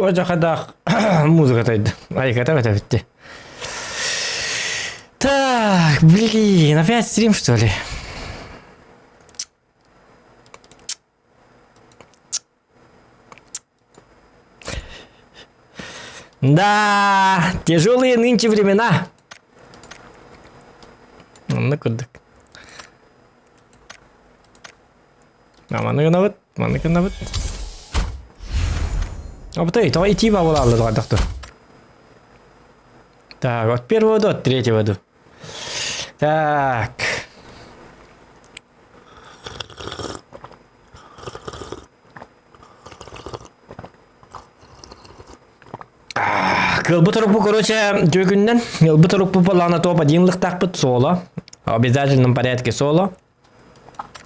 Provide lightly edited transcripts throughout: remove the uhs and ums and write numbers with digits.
Туожахадаах музыка тойду. Айката бөтөбүттэ. Так, блин, опять стрим, что ли? Да, тяжелые нынче времена. Онно курдук. Маны гынабыт, маны гынабыт. Абытай, тоҕо итии баабылааллар тоҕо Так, от первого до от третьего до. Так. Кылбыт орукпу, короче, түөкүннэн. Ылбыт орукпу балаана топ один лыхтаахпыт соло. В обязательном порядке соло.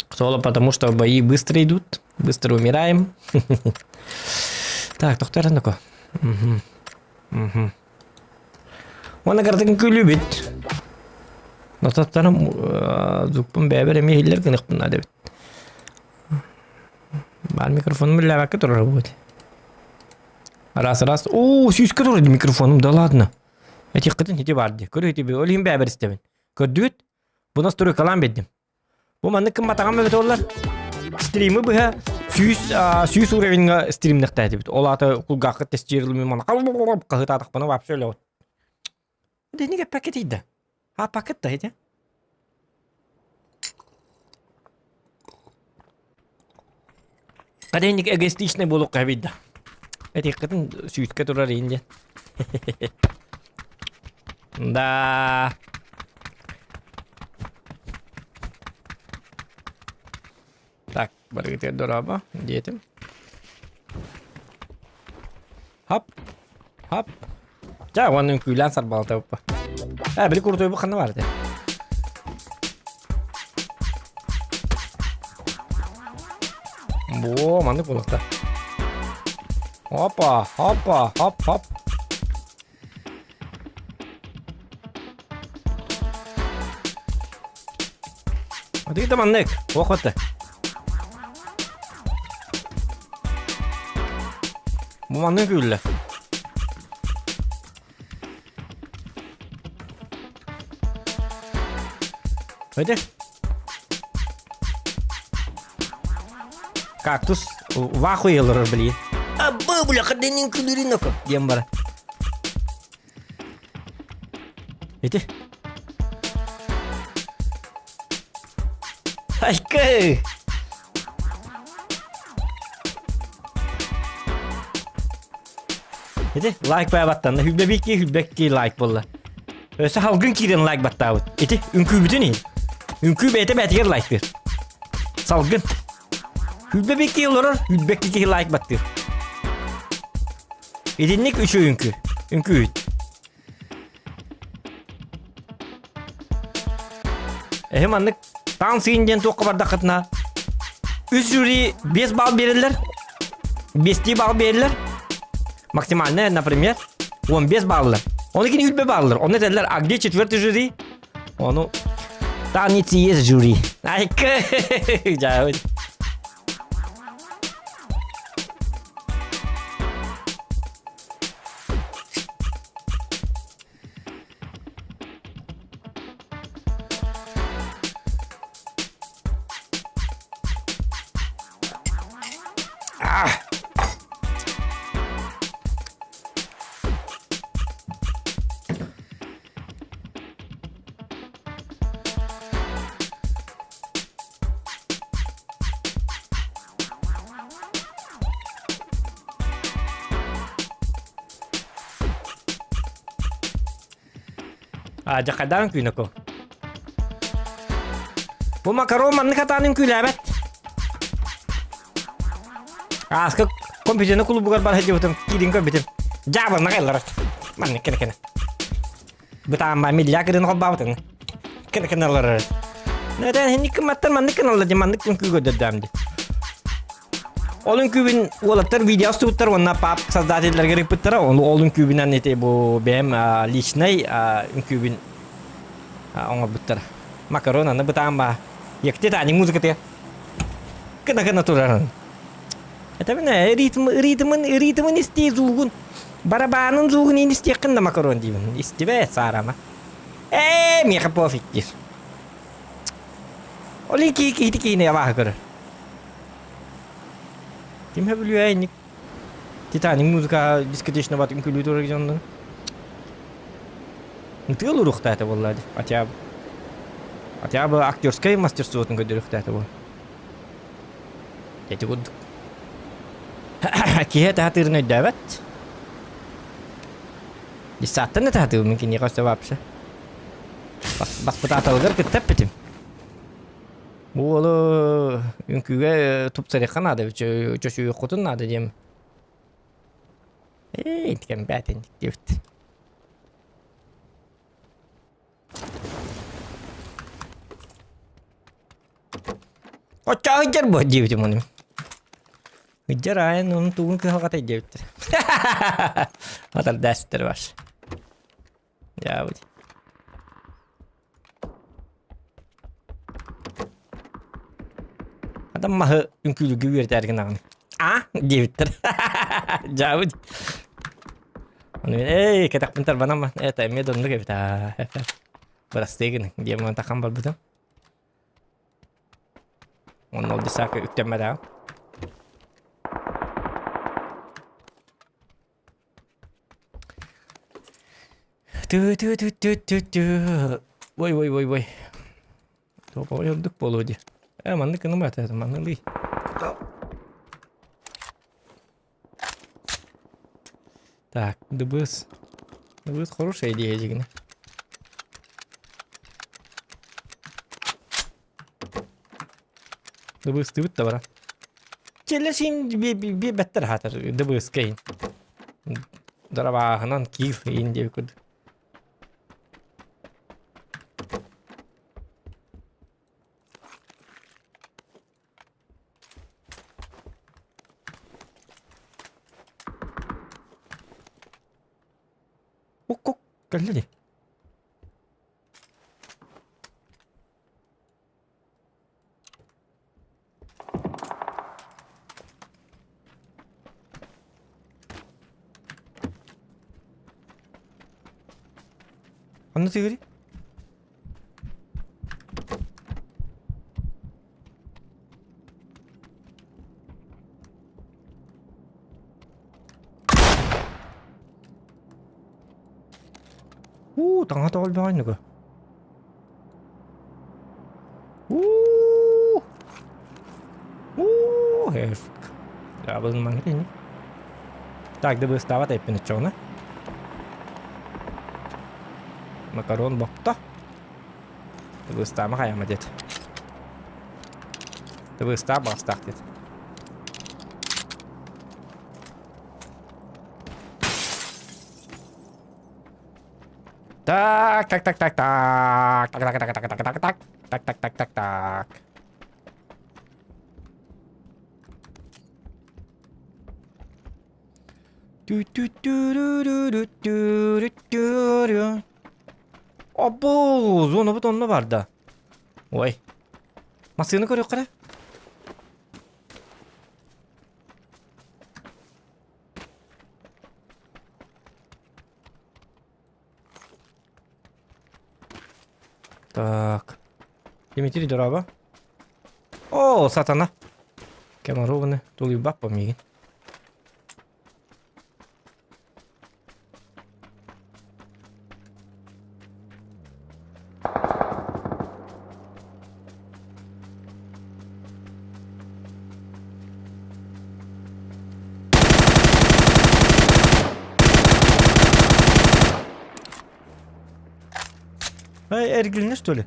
Соло, потому что бои быстро идут, быстро умираем. Так, тохтор тако. Угу. Угу. Уонна кыратын күлүбүт. Нотаттарым зукпун бэйэбэр эмиэ иһиллэр гыныхпын наада эбит. Баар микрофонум үллээбэккэ турар будет. Раз раз. Оо, сүүскэ турар микрофонум, да ладно. Этиххитин ити бар дии. Көрү ити ол иһин бэйэбэр истэбин. Көрдүгүт? Бу настройкалаан биэрдим. Бу маннык кымматаҕым эбит оллар. Стримы быһа сүүс сүүс уровеньга стримнэхтээтибит. Ол аата кулгааххыт тестирлими мана хаһытаатахпына вообще өлөҕүт. Дини кэппэккэ тиийдэ. Хааппаккыт да ити. Каденник эгоистичный буолуохха эбит да. Этиэххитин сүүскэ турар иин диэн. Да. Так, барыгытыгар дорообо диэтим. Хап. Хап. Ча, уонна үҥкүүлээн сарбалатабыппа. Ээ, били курутуйбу ханна бар этэ? Бо, маннык буолуохта. Опа, опа, хоп, хоп. Атыыта маннык, охота. Бу маннык күллэ. Өте. Кактус вахуй олорор блин. Абы, бля, хаденин күлүрин диэн бара. Ити. Айкы! Ити лайк баабаттан хүлбэбикки хүлбэкки лайк буолла. Өссө халгын киирэн лайк баттаабыт. Ити үҥкүүбүтүн иһин. Үҥкүү бэйэтэ бэйэтигэр лайк бер. Салгын. Хүлбэбикки олорор, хүлбэкки киһи лайк баттыыр. Итинник үчүгэй үҥкүү. Үҥкүүһүт. Эһи маннык таҥсыын диэн туохха бардаххытына үс жюри 5 балл биэрэллэр. Бестии балл биэрэллэр. Максимальная, например, 15 баллар. Оны кини үлбе баллар. Оны этэллэр, а где четвертый жюри? Ону танец и есть жюри. Айка! Жабыт. Ah! А, дьахайдаан күүнэко. Бу макарон маннык атаан үҥкүүлээбэт. Ааска компьютерный клубугар бар сылдьыбытым, киирин көрбүтүм. Дьаабылна кэллэр. Маннык кэнэ-кэнэ. Бытаамма милля кырын холбаабытын. Кэнэ-кэнэ олорор. Нэтэн хинник кымматтар маннык кыналла дии маннык үҥкүү көрдөрдөм дии. Ол үҥкүүбүн уолаттар видео устубуттар уонна пап создателлэргэ ыппыттара. Ол ол үҥкүүбүнэн ити бу бэйэм личный үҥкүүбүн оҥорбуттар. Макарон аны бытаан баа. Якти Титаник музыкатыгар. Кына-кына турарын. Этэбин ээ, ритм, ритмын, ритмын истии зуугун. Барабанын зуугун иин истиэххин да макарон диибин. Истибэт, саарама. Ээ, миэхэ пофиг диир. Ол ики киһити киинэ абааһы көрөр. Ким сөбүлүө инник Титаник музыка дискотечный бат үҥкүүлүү турар дьоннор. Тыал уруохтаата буолла дии. Хотя бы. Хотя бы актерскай мастерствотун көрдөрүөхтээтэ буол. Эти курдук. Киһи этэ сатыырын өйдөөбөт. Десаттан этэ сатыыбын киниэхэ өссө вообще. Баспытааталыгар кытта эппитим. Бу уолу үҥкүүгэ тупсарыахха наада, чочуйуоххутун наада диэм. Ээ, итикэн бээтин диэбит. Оччоҕо ыдьар буо диэбитим ону. Ыдьар аайын onun тугун кыһалҕатай диэбиттэр. Матардаастар ваш. Дьаабыт. Адам маһы үҥкүүлүүргэ үөрэтээр гынаҕын. А диэбиттэр. Дьаабыт. Ону мин эй кэтэхпин тарбанаммын. Это эмиэ да оннук эбит аа. Бырастыы гыныҥ диэн тахан барбытым. Онно ол десака үктэммэтэҕим. Ту-ту-ту-ту-ту-ту. Ой, ой, ой, ой. Ой, ордук буолуо дии. Э, маннык гыныма этэ, маннылыы. Так, дыбыс. Дыбыс хорошая идея дьигинэ. Дыбыстыбыт да баран. Челесин биэрбэттэр аһатар дыбыска иһин. Дарабааһынан киир иһин диэбит курдук. Уккук кэллэ дии. Ханна тыгырый? Уу, таҥа тоҕолбоҕойнуга. Уу! Уу, ини. Так, дыбыстаабат эппин оччоҕуна. Макарон бопто. Дыбыстаама хайама диэт. Дыбыстаах баҕастаах диэт. Так, так, так, так, так, так, так, так, так, так, так, так, так, так, так, так, так. Ту-ту-ту-ру-ру-ру-ру-ру. Або, зонабыт онно барда. Ой. Массыына көрүөххэ эрэ. Так. Дмитрий, дорообо. О, сатана. Кемарованы тулуйбаппын миигин. Эй, эргилинэ что ли?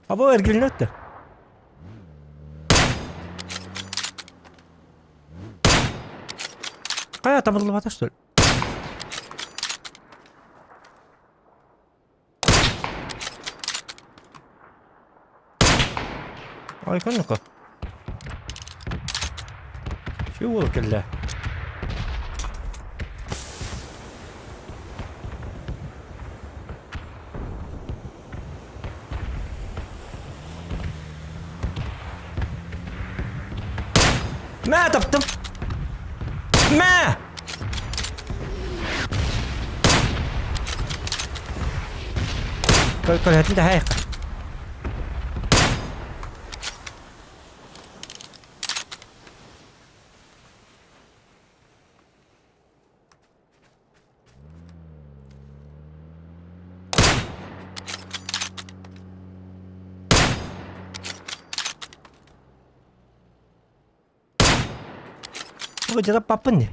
Або эргилинэ өттө. Хайа табыллыбата что ли? Ой, ну-ка. Чего кэллэ? Мэ таптым. Көлөһөтүн тэһэ Бу дьараппаппын дии.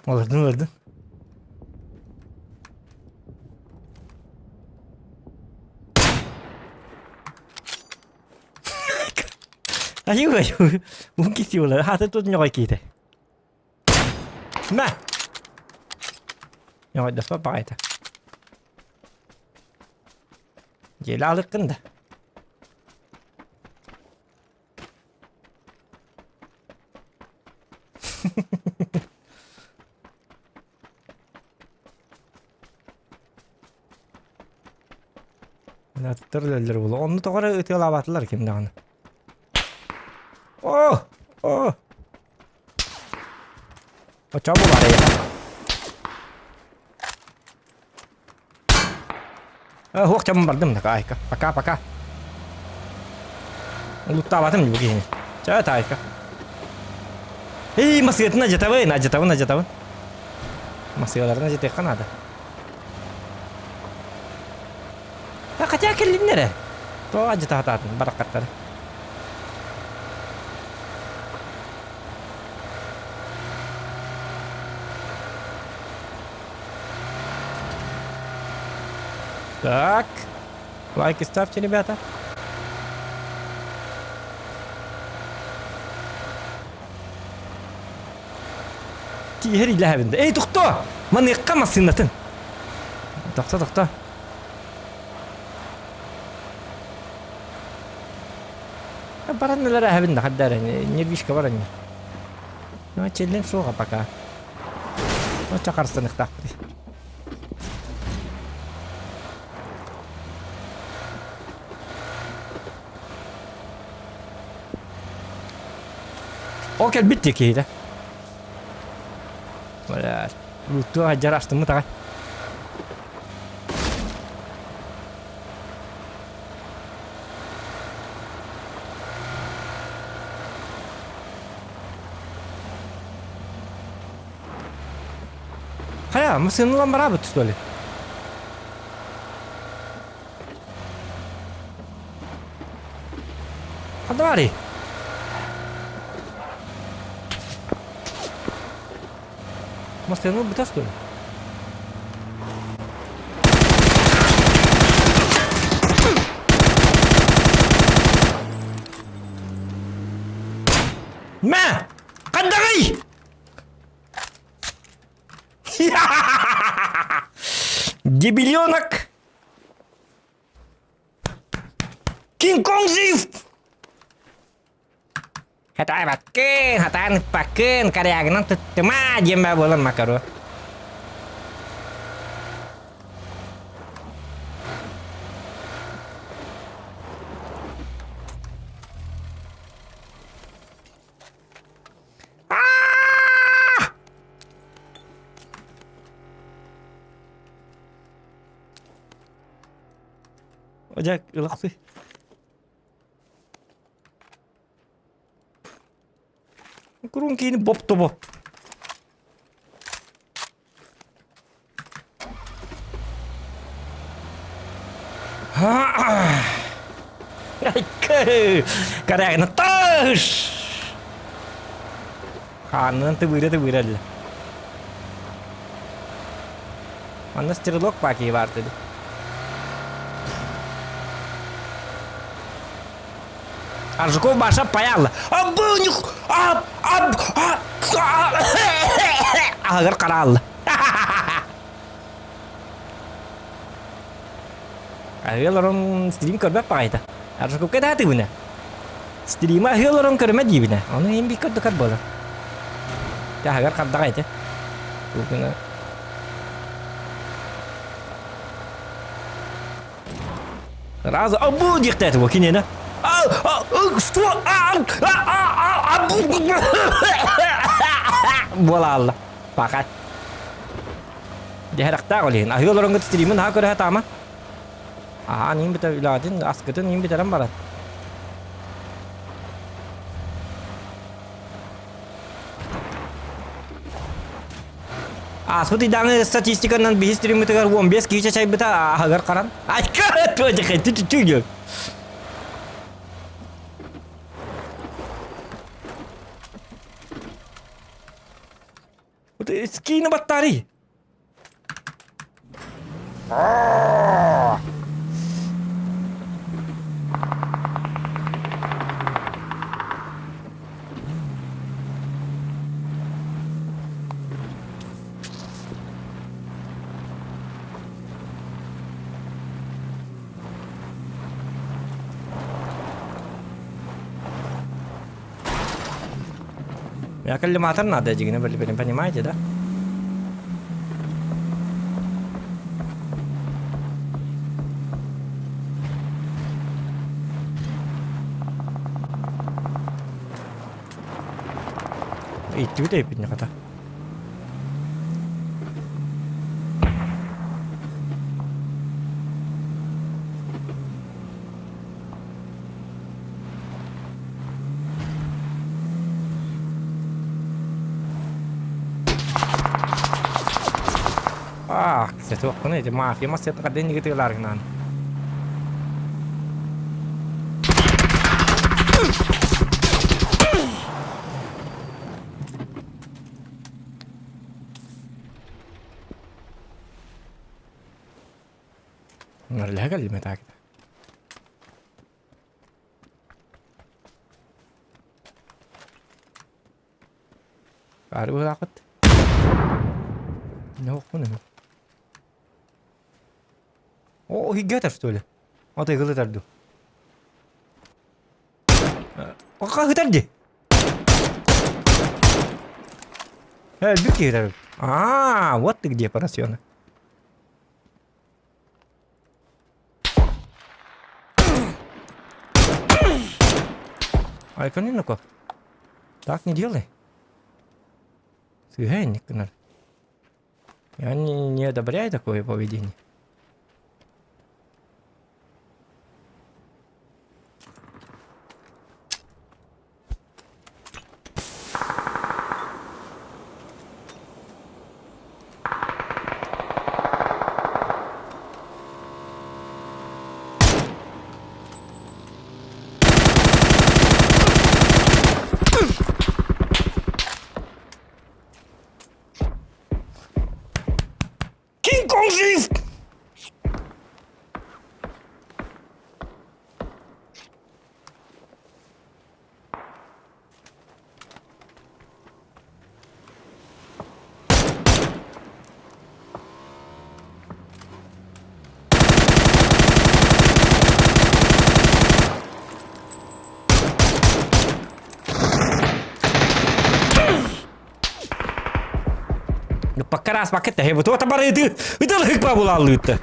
Олордун, олордун. Айуу, айуу. Уһун кисии буолар. Хаатын тут ньоҕой киитэ. Мэ! Ньоҕойдоспот баҕайыта. Дьиэлэ алыккын да. Аттар өлөллөр буолуо. Онно тоҕо эрэ ытыалаабатылар ким даҕаны. О! О! Оччоҕо буолаарай Суох дьоммун бардым да Айка. Пока, пока. Луттаабатым дии бу киһини. Чэ, таайка. Эй, масыатын адьатабын, адьатабын, адьатабын. Масыаларын адьатыахха наада. А хотя кэллиннэр ээ. Тоҕо адьата сатаатын бараххаттары. Так. Лайки ставьте, ребята. Тииһэр илэһэбин да. Эй, тохто! Маныахха массыынатын. Тохто, тохто. Баран ылар эһэбин да хаддар нервишка баран. Ну, челлен суоҕа пока. Оччо харыстаныахтаахпыт. Ол кэлбит дии киһитэ. Бля, луттуох дьар астыммыт аҕай. Хайа, массыына ылан бараабыт что ли? Ханна баарый? Массыына ылбыта что ли? Мэ! Хандаҕый? Дебилёнок! Кинг-Конг жив! Хатаабаккын, хатаан ыппаккын, корягынан туттума диэн баа буолан макаро. Дьэ, ылахсый. Курун киини боп боп. Корягина таш! Хаанынан тыбыыра тыбыыра эллэ. Манна стрелок паки баар dedi. Аржаков Баша паял. Абынюх! Ап! Ап! Аһыгар хараалла. Аһыы олорон стрим көрбөт баҕайыта. Аржаковка да тыбына. Стрима аһыы олорон көрүмэ диибинэ. Ону иһин бик көрдүкэр буолар. Таһыгар хардаҕа ити. Кукуна. Раза абу диэхтээтэ бу киниэнэ. Ау! Что? Буолаалла. Пака. Дьэһэрэхтээх ол иһин. Аһыы олороҥҥут стримин аһа көрө сатаама. Аһаан иин бүтэ үлэҕитин аскытын иин бүтэрэн баран. Ааспыт ыйдааҥы статистиканан биһи стриммытыгар 15 киһи чачайбыта аһыгар харан. Айка туодьахай Скины баттаарый. Я коллиматор надо, дигини были, понимаете, да? Иттибит эйпитин хата. Ах, сетуохпун ити мафия массыата хардын нигытыылааргынан. Нарлэһэ кэллим этаакыта. Баары быһыылаахпыт. Нохпун эми. О, иһиггэтэр что ли? Ото ыгылытар дуу. Хаһытар дии. Өлбүт киһи А, вот ты где, поросенок. Айкон ну-ка. Так не делай. Сыгай, Я не одобряю такое поведение. King Kong жив! Пока раз пакет тэһи бу туота бары ыты ытылык па булааллыытта.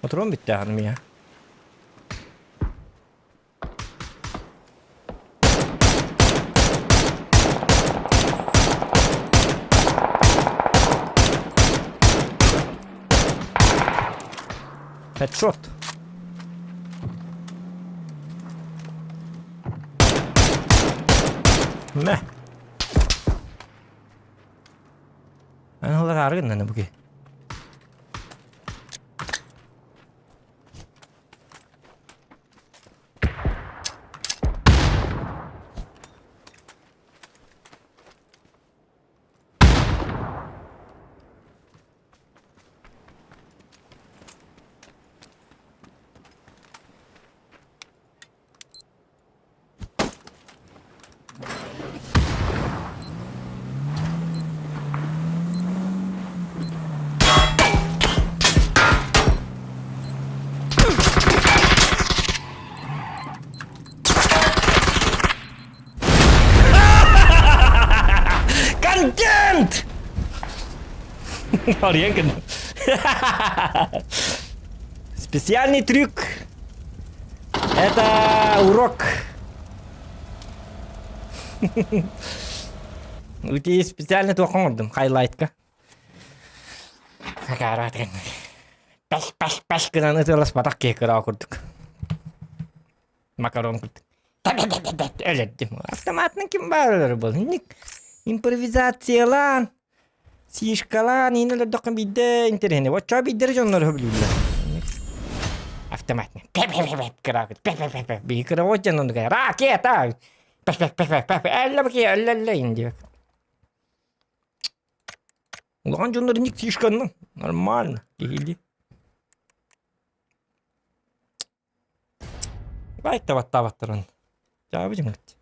Oturun bitti hanım ya. Headshot. Мэ. Эн ылар гыннаны буги. Арыйан кэннэ. Специальный трюк. Это урок. Ити специально туох оҥордум хайлайтка. Пэш пэш пэш гынан ытыаласпатах киһи кыра курдук. Макарон курдук. Өлөрдүм. Автоматынан ким баар өлөр буол. Инник импровизациялаан, сишкалаан иин өлөрдөххө биирдэ интэриэһинэй. Оччоҕо биирдэрэ дьоннор сөбүлүүллэр. Автоматынан кыраакыт биһи кыра дьон оннук ракета эллэ эллэ диэбит. Улахан дьоннор инник фишканна нормально киһилии. Баайта баттаабаттарын. Дьаабы дьиҥэт.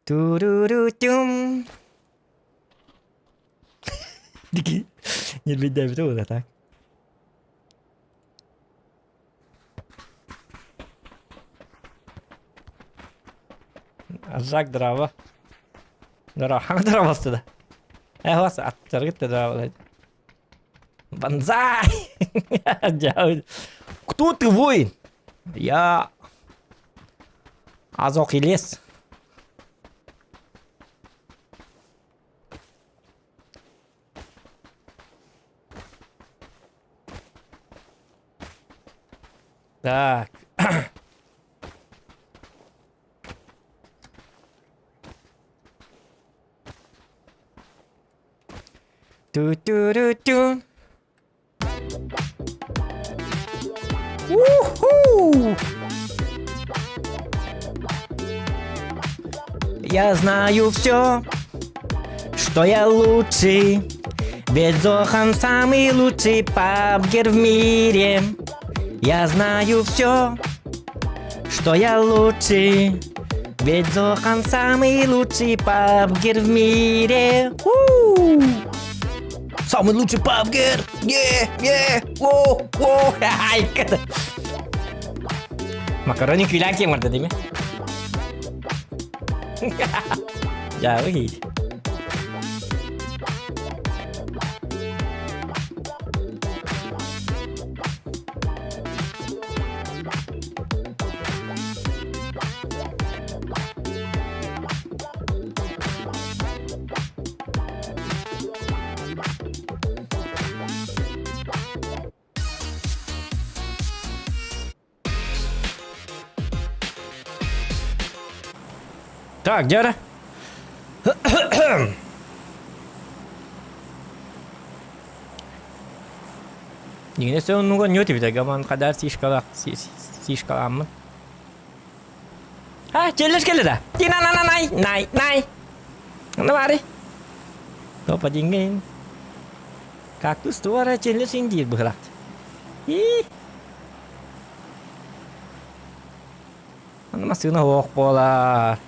Турурутум. Дики. Нервейдээбитэ буолла так. Жак драва. Драва. Хаҥа дравасы да. Э, вас аттаргыт да драва. Банзай! Кто ты, воин? Я Азок и лес. Так. Ту-ту-ру-ту. Уху! Я знаю все, что я лучший, ведь Зохан самый лучший пабгер в мире. Я знаю все, что я лучший, ведь Зохан самый лучший пабгер в мире. У! Самый лучший пабгер! Е, е, о, о, айка. Макарони күүлээн киэҥ барда дии Дьаабы киит. Так, дьэ Дьиҥинэ сэ оннуга ньуот эбит гаман хадаар сишкалаах сишкалааммын. А, челлеш келле да. Тина на на най най най. Ну бары. Топа дингин. Кактус туара челлеш индир быһылаат. И. Аны массыына суох буолар.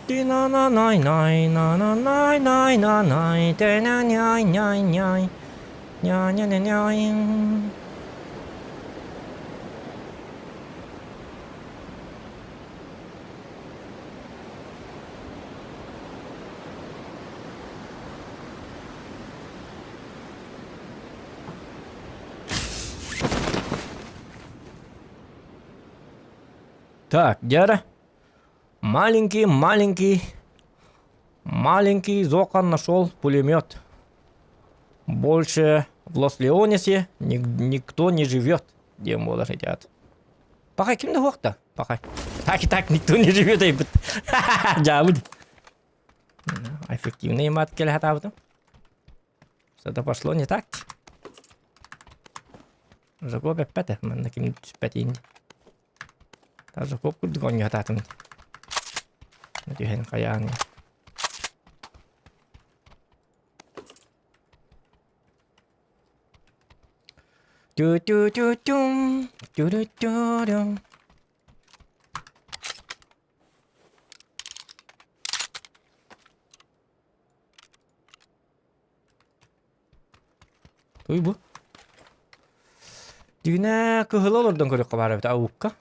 Ти-на-на-най-най, на-на-най-най-на-най, тэ-на-няй-няй-няй, ня-ня-ня-няй. Так, дядя. Маленький, маленький, маленький Зохан нашел пулемет. Больше в Лос-Леонесе никто не живет, диэн буолар этят. Пока ким да хуохта? Пока. Так и так никто не живет айбыт. Дьаабыт. Эффективный мат кэлэ хатаабытым. Что-то пошло не так. Жакоп эппэтэ, манна ким түспэтиин. Жакоп курдук оонньуу хатаатым. Түһэн хайаан. Ту-ту-ту-тум, ту-ру-ту-рум. Туй бу. Дьиҥинэ кыһылы олордон көрүөххэ баар эбит аукка.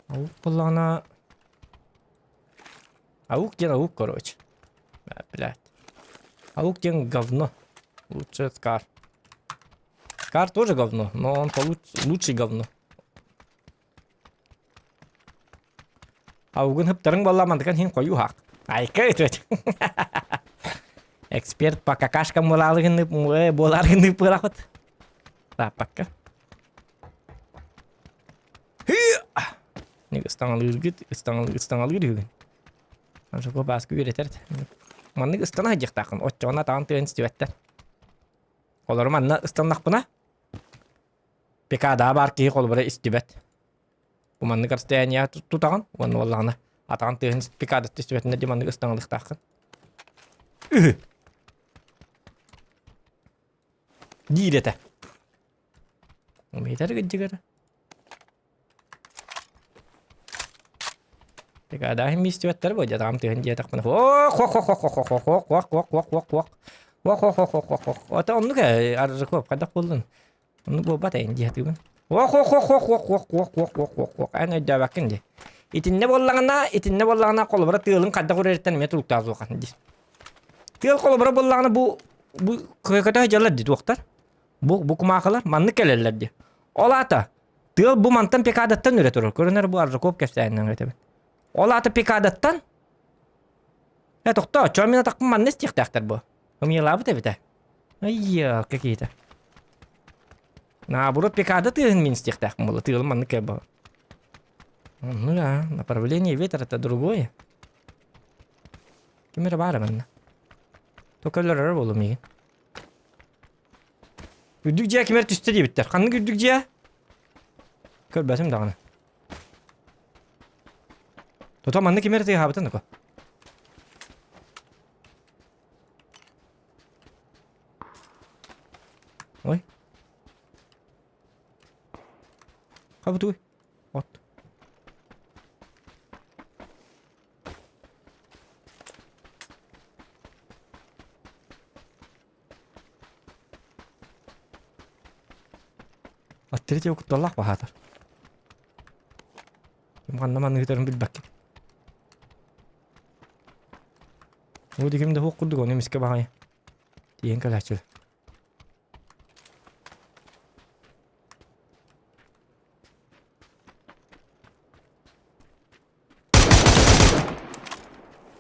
Аук буоллаҕына Аук диэн аук короче. Блядь. Аук диэн говно. Лучше Скар. Скар тоже говно, но он получ... лучший говно. Аугун хыптарың буолла мандыкан хин хойуу хаак. Айка өтөт. Эксперт по какашкам буолаалыгын буолааргын пырахыт. Тааппакка. Ыстаҥалыыргыт, ыстаҥалыыр, ыстаҥалыыр үһүгүн. Ошоко бааска үөрэтэр. Маннык ыстана сылдьыахтааххын. Оччоҕуна атаҕын тыаһын истибэттэр. Олору манна ыстаннахпына, ПК-даа баар киһи холобура истибэт. Бу маннык расстояние тутаҕын уонна буоллаҕына атаҕын тыаһын ПК-датта истибэтинэ дии маннык ыстаҥалыахтааххын. Үһү. Диир этэ. Умейтер кырдьыгара. Тыгадаһын миистибэттэр бу дьатаҕым тыһын диэтэхпинэ хо хо хо хо хо хо хо хо хо хо хо хо хо хо хо хо хо хо хо Ата оннук ээ Аржаков хайдах буоллун оннук буолбат эйин дии сатыыбын хо хо хо хо хо хо хо хо хо хо хо эн өйдөөбөккүн дии итиннэ буоллаҕына итиннэ буоллаҕына холобура тыалын хайдах үрэриттэн эмиэ тулуктаах суоххан дии тыал холобура буоллаҕына бу бу көтө дьалар дии туохтар Бу, бу кумаахылар маннык кэлэллэр дии. Ол аата, тыал бу мантан пекадаттан үрэ турар. Көрүнэр бу Аржаков кэпсээнинэн этэбин. Ол аата пекадаттан Э, тохтоо, чоо мин атахпын манна истиэхтээхтэр бу. Ымыйалаабыт эбитэ. Айя, какие-то. Наоборот, пекада тыаһын мин истиэхтээхпин буолла. Тыалым маннык кэлбэ. Ну да, направление ветра это другое. Ким эрэ баара манна. Только өлөрөр буолуом миигин. Үрдүк дьиэ кимэр түстэ диэбиттэр. Ханнык үрдүк дьиэ? Көрбөтүм даҕаны. Тото манна кимэр тыаһаабытын око. Ой. Хабытуй. От. От третьего кутталлаах баһаатар. Ханна маннык ыытарын билбэккин. Ол дигим да хуох курдук ону эмискэ баҕайы. Тиийэн кэлээччилэр.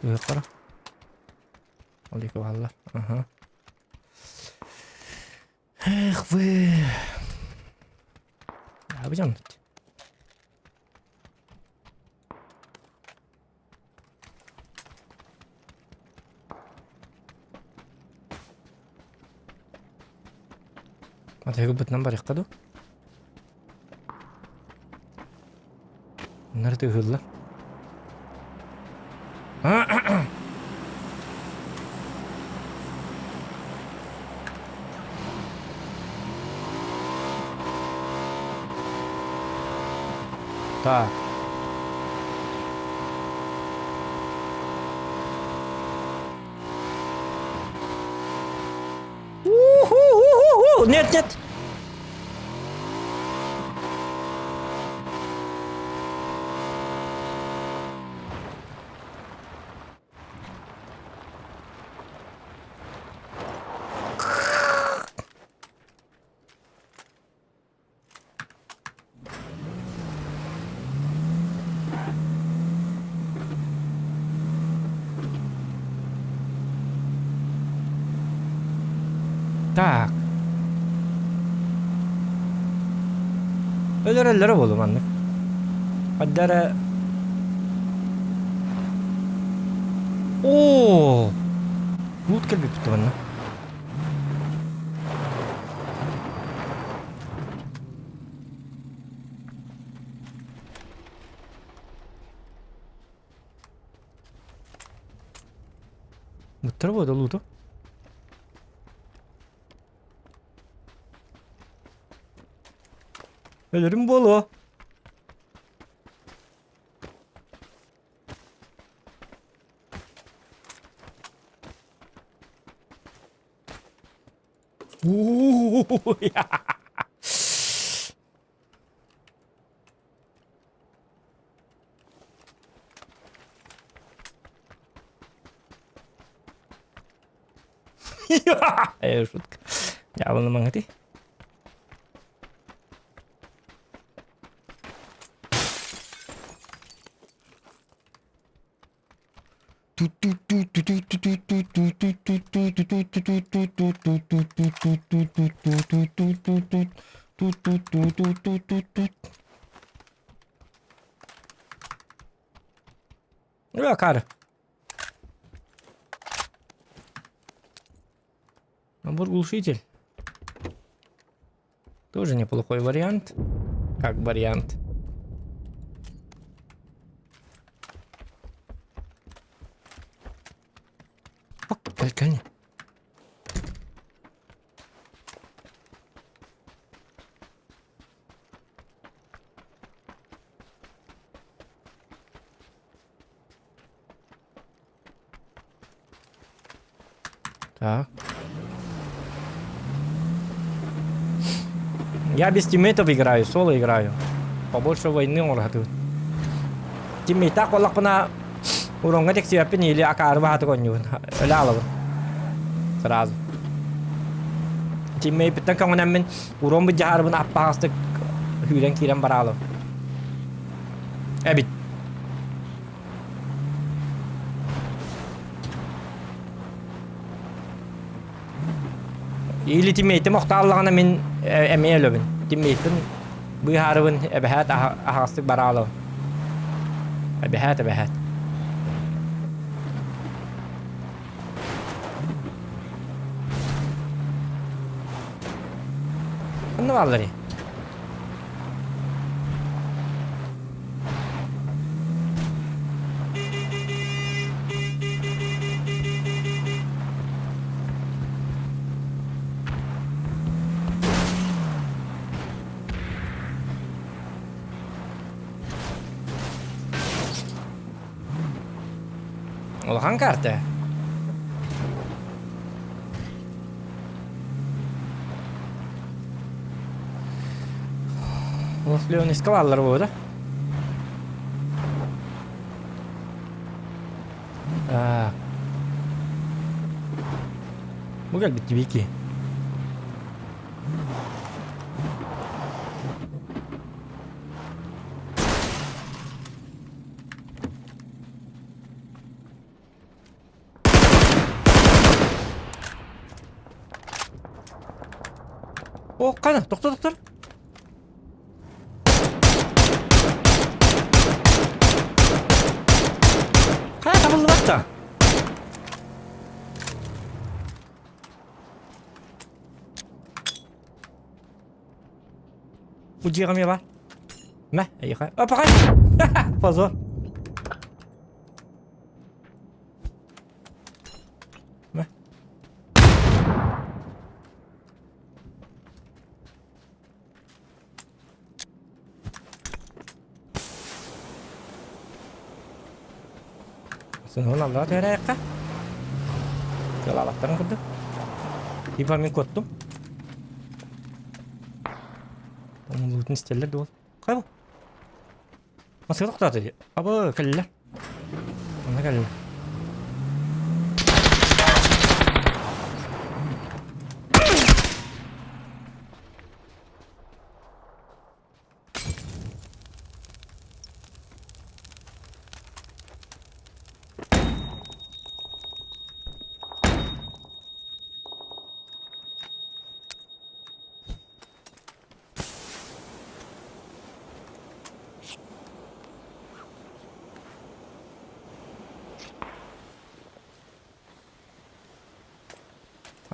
Ыһыахтара. Ол диэки бааллар. Аха. Эх вы. Абы дьоннут. Атыгыбытынан барыахха дуу? Нары тыһыллар. Так. У-ху-ху-ху-ху! Нет, нет! Так. Өлөрөллөрө буолуо маннык. Хайда эрэ Оо! Лут кэлбиппит манна. Буттара буо да луту. Өлөрүм буолуо. Э, шутка. Дьаабыланымаҥ ити. Акаары. Набор глушитель. Тоже неплохой вариант. Как вариант. Кэл, Так. Я без тиммейтов играю, соло играю. Побольше войны оҥорохатыбыт. Тиммейтаах буоллахпына уроҥҥа тиксибэппин или акаары баһатык оонньуубун. Өлө аалабын. Сразу. Тиммейпиттэн көҥүнэммин урон быдьаһарбын аппаҕастык сүүрэн киирэн бараалым. Эбит. Или тиммейтим охтааллаҕына мин эмиэ өлөбүн. Тиммейтин быыһаарыбын эбэһээт аһаҕастык бараалабын. Эбэһээт эбэһээт. Ханна баалларый? Улахан карта. Леонискалаллар буолла. Так. Бу кэлбит Вики. О, қана, тоқта, тоқта. Қая табылды да. Бу дьиэҕэ эмиэ баар. Мэ, эйиэхэ. Опаҕай! Позор. Мэ. Сынһын аллара түһэрээххэ. Кылаабаттарын курдук. Типа мин куоттум. Луутун истэллэр дуол. Хайа бу? Маскы тоқтоото дии. Абы кэллэ. Онно кэллэ.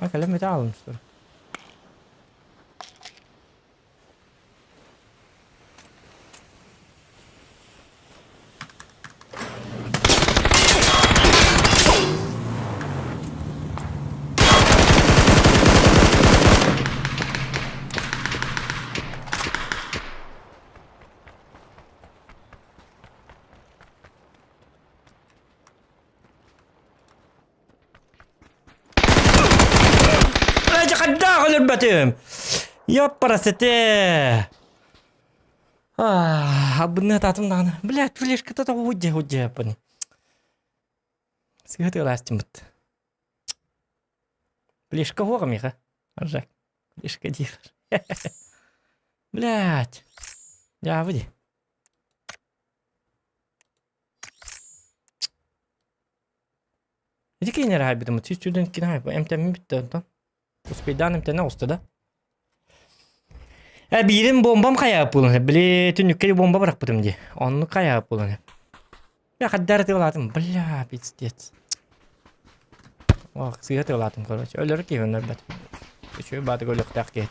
А, кэлэн бүтэ аалымстар. Хайдаах өлөрбөтүм? Ёппарасете! Абыны атаатым даҕаны. Блядь, флешката тоҕо удьэ удьэ аппыны. Сыһа тыалаастыммыт. Флешка хуоҕа миэхэ. Аржак. Флешка диир. Блядь. Дьаабы ди. Ити кинилэр аһайбытым 100 кини аһайбы эмтэммит бүттэ онтон. Успейдаан эмтэнэ оҕуста да. Э биирин бомбам хайаап буолан били түннүккэ бомба бырахпытым дии. Оннук хайаап буолан. Я хаддар тыалаатым. Бля, пиздец. Ох, сыыһа тыалаатым, короче. Өлөр киһи өлөрбөт. Үчүгэй баатыга өлүөхтээх киһи.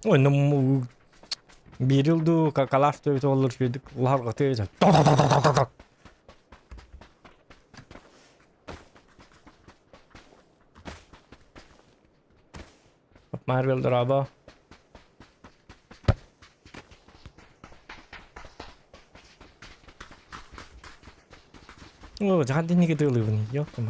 Ой, ну биир жыл дуу калаш төбөтө олор үчүгэйдик улаһарҕатыы Марвел дорообо. О, жахан динниги тыылыыбын. Ёпта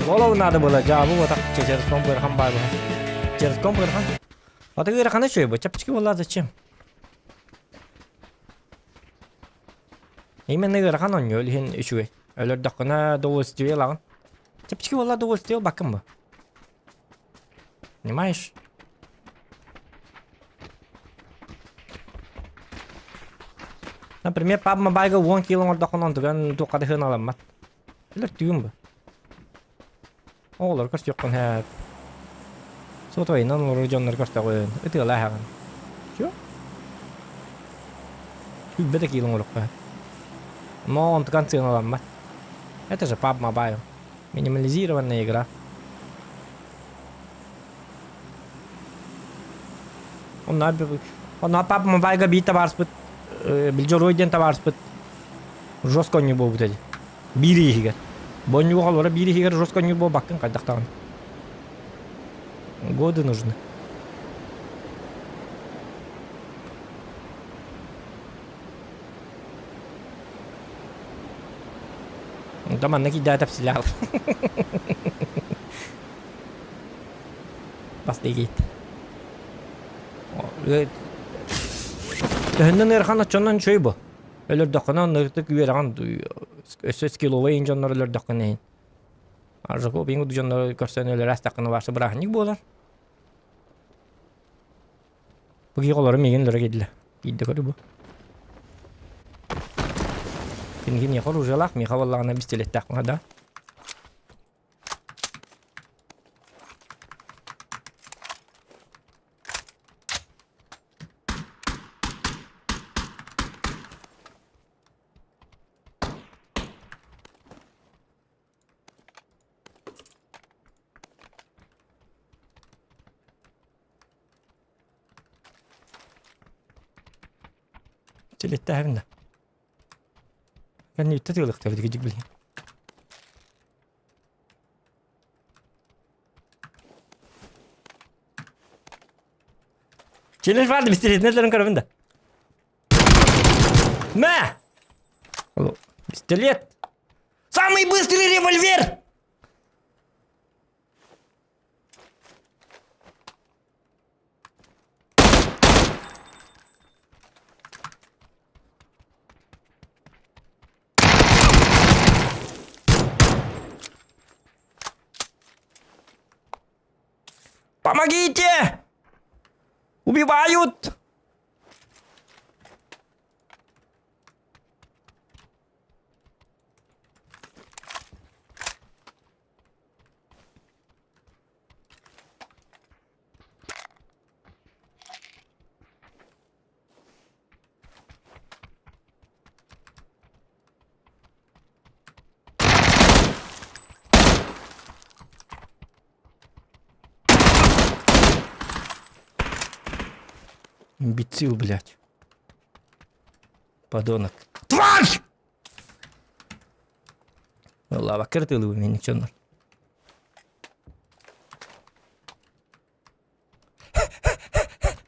Голову надо было, дьаабы вот через ком баар Через ком бырхан. Аты ыарахана үчүгэй бу, чэпчэки буолла зачем? Именно ыарахан оонньуу, ол иһин үчүгэй. Өлөрдөххүнэ удовольствие ылаҕын. Чэпчэки буолла удовольствие ылбаккын бу. Понимаешь? Например, PUBG Mobile-га 10 кило оҥордоххуна онтуган туохха да сыаналаммат. Өлөр түүн бу. Оҕолор көрсүөххүн сөп. Сотовайынан олорор дьоннор көрсөҕүн, ытыалааһаҕын. Всё. Сүүрбэ да киило оҥоруохха сөп. Но онтукан сыаналаммат. Это же PUBG Mobile. Минимализированная игра. Онно онно PUBG Mobile-га биир табаарыспыт Билдьоруой диэн табаарыспыт жестко оонньуу буолбут этэ. Биир иһигэр. Бонньуга холобура биир иһигэр жестко оонньуур буолбаккын хайдах даҕаны. Годы нужны. Да манна киирдэ тэпсилээх. Бас дигит. Төһөннөн ыарахан оччонон үчүгэй бу. Өлөрдөххүнэ оннуктук үөрэҕин өссө скилловай дьоннор өлөрдөххүнэ иһин. Аржаков иҥ дьоннору көрсөн өлөрө астаххына барса бырааһынньык буолар. Бу киһи олору миигин өлөрө киирдилэр. Киирдэ көрү бу. Киниги миэхэ оружиялаах, миэхэ буоллаҕына пистолеттээх да. Пистолеттээһин да. Кэнниттэ тыалыктар дигидик билин. Челлендж барды пистолетинен көрөбүн да. Мә! Пистолет! Самый быстрый револьвер! Помогите! Убивают! Имбецил, блядь. Подонок. Тварь! Лава кыртылыбы мени чоннор.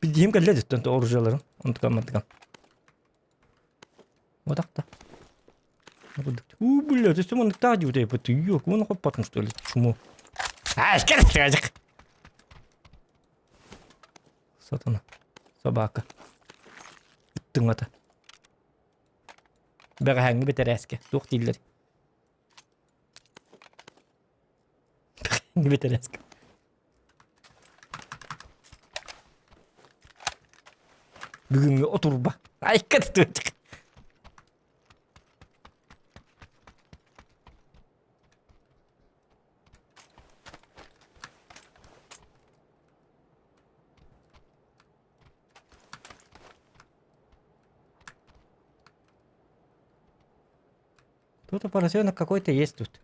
Билдиим кэллэ дьиттэн оружияларын. Онтукам мантыкам. Вот так-то. У, блядь, это он так делает, ты ёк, он хоппатын что ли, чмо. А, скажи, Сатана. Собака. Ыттыҥата. Бэҕэһээҥҥи бэтэрээскэ. Туох дииллэр? Бэҕэһээҥҥи бэтэрээскэ. Бүгүҥҥү отурба. Айка тутуочак. Тут поросенок какой-то есть тут.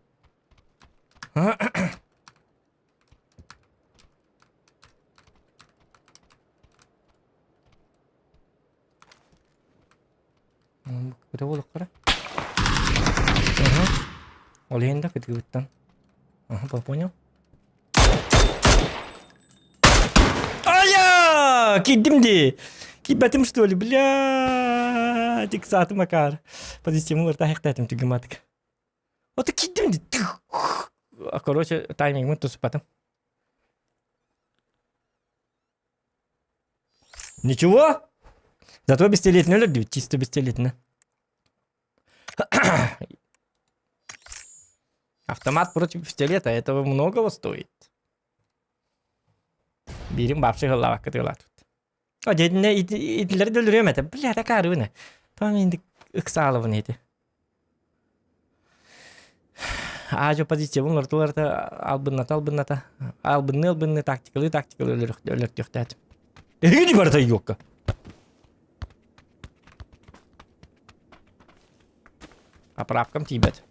Кыта буолуохтара. Ол иһин да кытыгыттан. Ага, понял. Ая! Киирдим дии! Киирбэтим что ли? Бля! Тиксаатым акаар. Позициямы уларыта аһыктаатым түгэматык. Вот киирдим дии. Короче, таймингмын тусуппатым. Ничего? Зато бестелетini өлөрдүбүт, чисто бестелетini. Автомат против пистолета, этого многого стоит. Биирин вообще ыллаабакка тыалаатыбыт. О, дьэ, итилэри да өлөрүөм этэ. Бля, такаарыбын. Там инди ыксаалабын ити. Аажо позициябын уларытыларта албынната албынната албынны албынны тактикалыы тактикалыы өлөртүөхтээтим. Эһиги барыта юокка. Поправкам тиийбэт.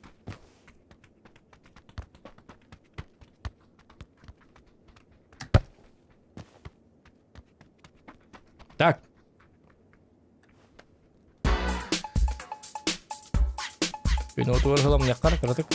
Так. Күн отугар сыламньаххар кыратык.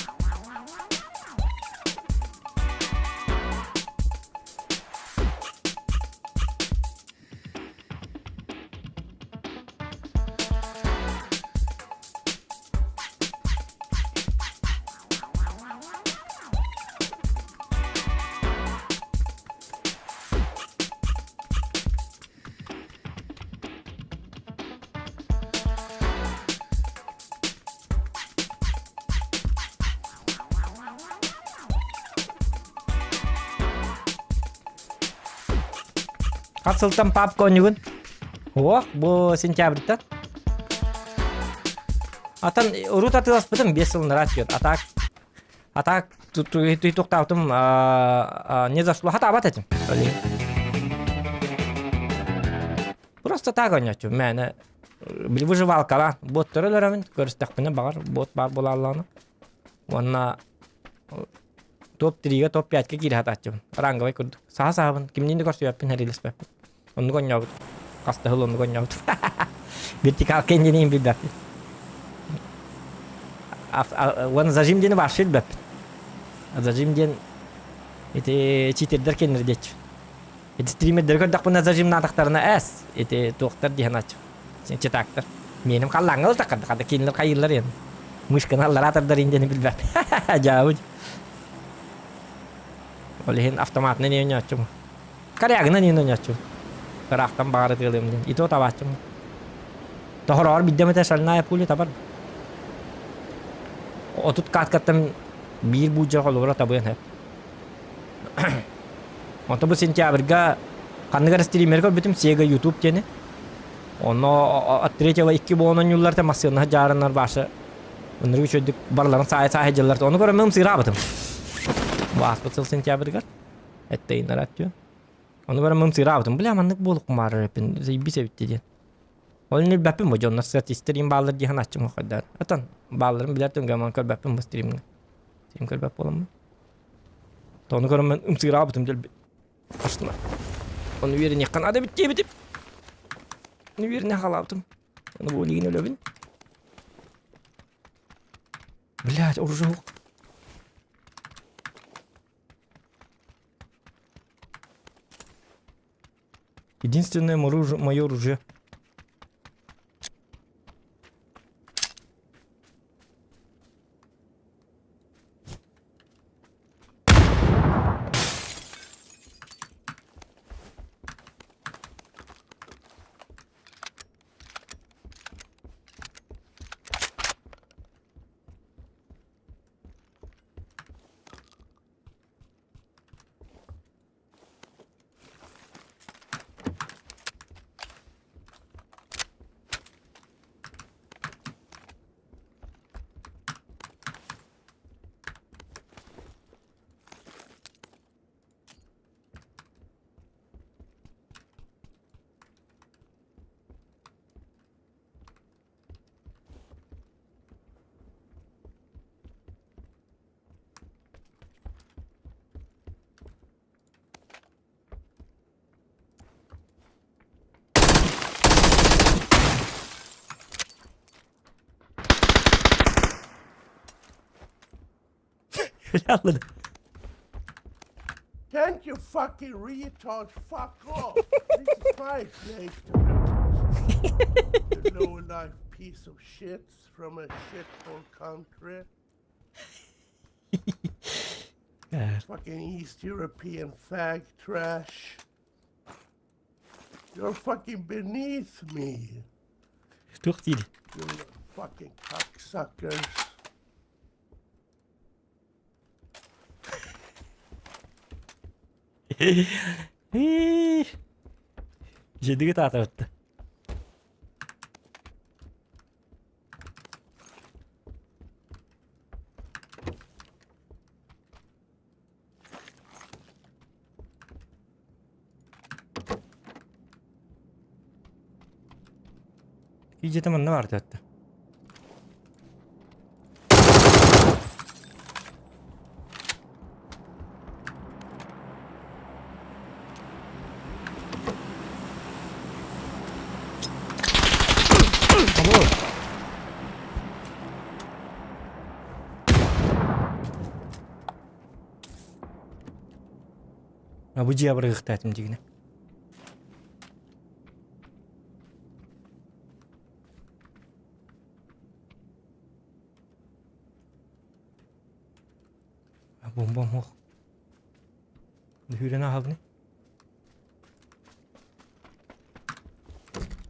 Хас сылтан папка оонньугун? Ох, бу сентябрьтан. Атан урут атыыласпытым 5 сыл нараат диэн. А так А так туохтаабытым не зашло хатаабат этим. Просто так оонньооччу мээнэ били выживалкалаан боттары өлөрөмүн көрүстэхпинэ баҕар бот баар буолааллаҕына уонна топ 3-гэ топ 5-ка киирэ сатааччыбын ранговай курдук саха саһабын кимниин да көрсүбэппин сэриилэспэппин оннук оонньообут хаста сыл оннук оонньообут вертикалка иннинин билбэппин уонна зажим диэни вообще билбэппин зажим диэн ити читердэр кэннэр диэччи ити стримердери көрдөхпүнэ зажимнаатахтарына эс ити туохтар диэн аччы читактар миэним халлааҥҥа ылтаххар хата кинилэр хайыыллар иэн мышканы аллараа тардар диэни билбэт дьаабыт ол иһин автоматынан оонньооччум Корягынан иин оонньооччу. Ыраахтан баҕар ытыалыам диэн. И то табааччым. Тоһороҕор биирдэ эмэтэ шальная пуля табар. 30 каткаттан биир буулдьа холобура табыан сөп. Онто бу сентябрьга ханнык эрэ стримергэ көрбүтүм Sega YouTube диэни. Онно от третьего икки буолан оонньууллар массыына дьаарыннар баша ынырык үчүгдүк барыларын саайа-саайа дьыллар. Ону көрөн ымсыыраабытым. Бу ааспыт сыл сентябрьгар. Эттейиннэр аттүө. Ону баран ымсыыраабытым. Бля, маннык буолук маарар эппин. Зайбис эбитти диэн. Ол билбэппин бу дьоннор статистер бааллар дии санааччым хайдар. Атан баалларын билэр түнгэ көрбөппүн бу стримҥэ. Стрим көрбөт буоламмын. Тону көрөн ымсыыраабытым дэлби. Астына. Ону үөрэниэххэ наада эбит диэбитим. Үөрэнэ халаабытым. Ону бу билигин өлөбүн. Блядь, оружие Единственное мое оружие. Anladım. Can't you fucking retard fuck off? This is my place to loot. You low life piece of shits from a shithole country. Fucking East European fag trash. You're fucking beneath me. Туох диир? You fucking cocksuckers. Дьиэдиги таатабытта. Киидьэтэ манна баар диэтэ. Алло. А бу дьиэ абырыгыхтаатым дигинэ. Бомбам ох. Дүһүрэн аһабыны.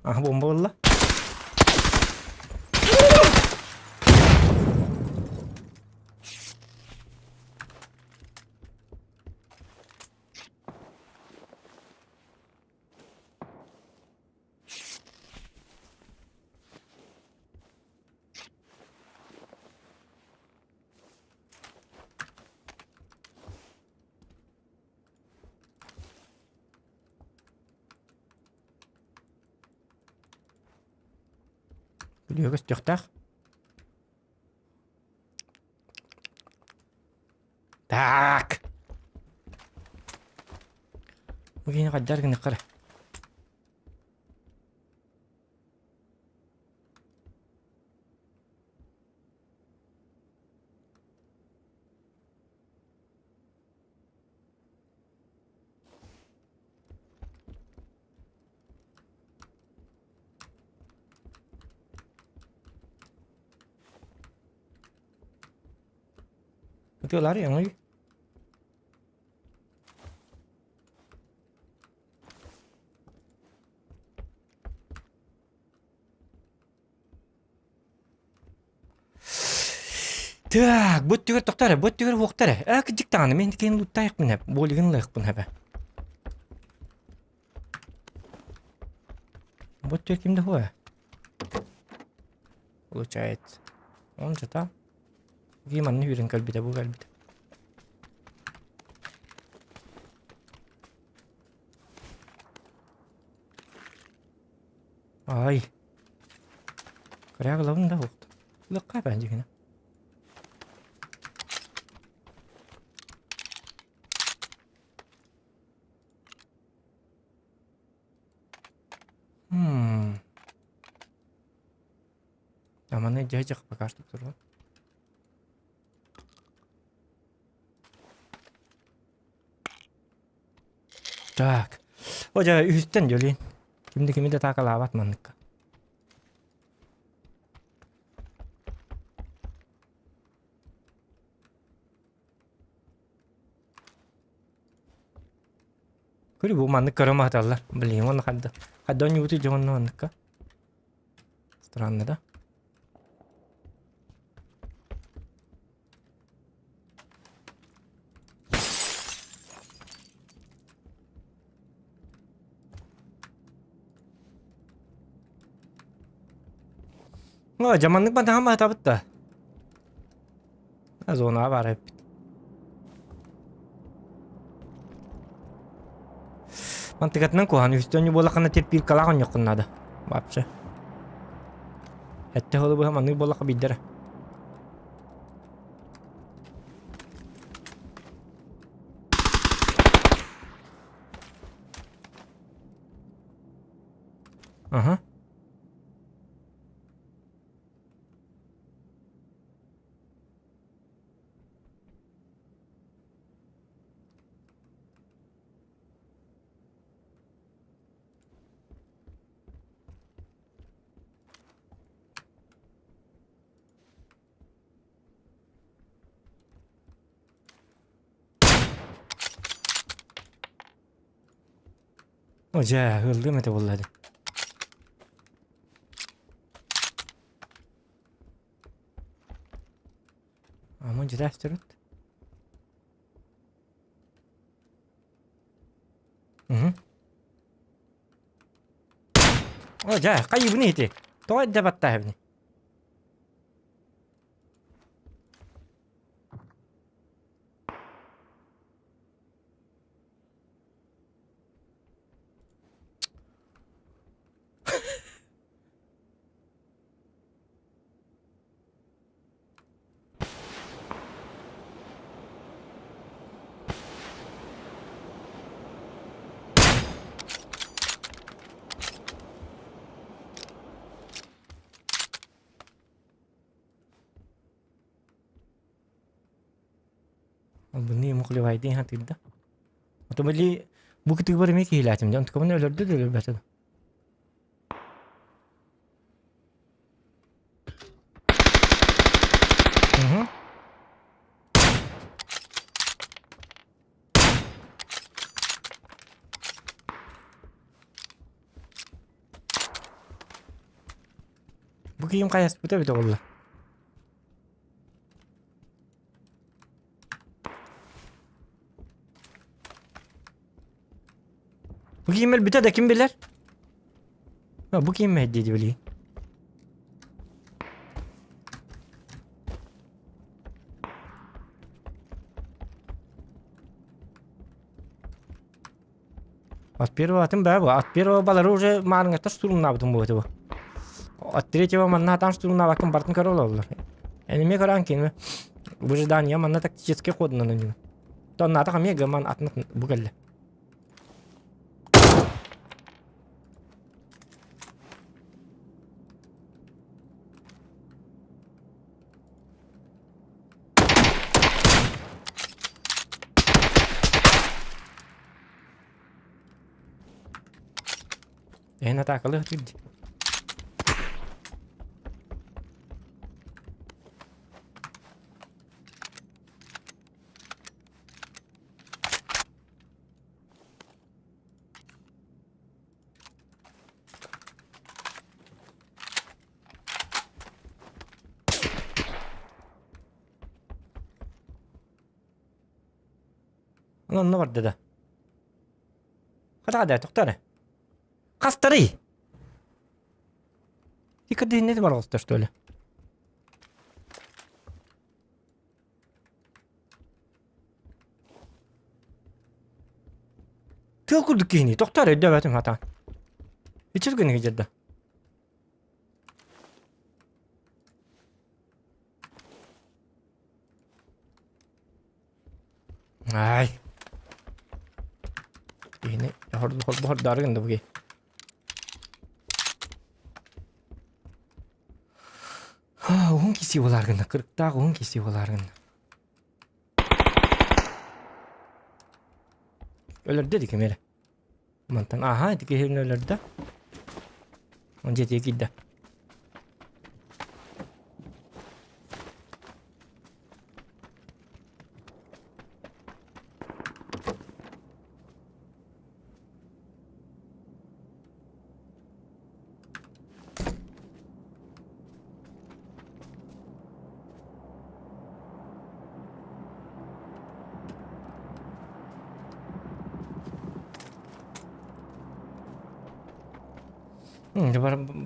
Аха бомба буолла. Күлүө көстүөхтээх. Так. Бу киһини хайдах гыныахха эрэ. Ытыалаары яҥый. Так, бу өттүгэр тохтоо эрэ, бу өттүгэр уохта эрэ. Ээ, кырдьык даҕаны, мин киһини луттаайахпын эп, буолигын ылыахпын эбэ. Бу өттүгэр ким да хуа? Получается. Он что-то. Ким манна үүрэн кэлбитэ, бу кэлбитэ. Ай. Кырыа ылабын да уохта. Ылыахха эбээн дьиҥинэ. Хм. Маны дьэ пока что турбут. Так. О дьэ үһүстэн дьөлүн. Ким да кими да таакалаабат манныкка. Көрү бу маннык көрө маһаталлар. Блин, уонна хадда. Хадда оонньуубутуй дьэ уонна манныкка. Странно, да? Ну, дьаманнык бантаһан баһатабыт да. Зонаҕа баар эппит. Мантыкатынан куһаҕан үстэн буоллаххына терпилкалаах оонньуоххун наада. Вообще. Эттэ холу быһа маннык буоллахха биирдэрэ. Ага. О дьэ, ыаллыам этэ буолла дии. Ама дьирэс төрүт. Угу. О, дьэ, хайыбыны ити? Тоҕо эрдэ баттаһыбыны? Албынныы мухлевайдыы хатыырда. Ото били бу кытыыбар эмиэ киһилээтим дьон онтукабын өлөрдө да өлөрбөтө да. Угу. Бу киһим хайаспыта эбитэ буолла. Бу киһим өлбүтэ да ким билэр? А, бу киһим мэһэйдии билигин. От первого атын баа бу. От первого балары уже маарыҥаттар штурмнаабытым буолуо бу. От третьего манна атаан штурмнаабаккын бартын көрө олороллор. Энеме көрөн кини выжидание манна тактический ходунан ойнуур. Тоннаатах эмиэ гыман атын бу кэллэ. Эһин атаакалыы сатыыр дии. Онно барда да. Хата да, тохтоо эрэ. Хастарый? Иккирдиһиннэ барҕалта что ли? Тыал курдук киһини тохтоо эрэ өйдөөбөтүм хатаан. Ичир гына дьэрдэ. Ай. Киһини хордоору гында бу киһи. киси буолаар гынна, кырыктаах уһун киси буолаар гынна. Өлөрдө дии ким эрэ. Мантан аха ити киһини өлөрдө. Он дьиэтигэр киирдэ.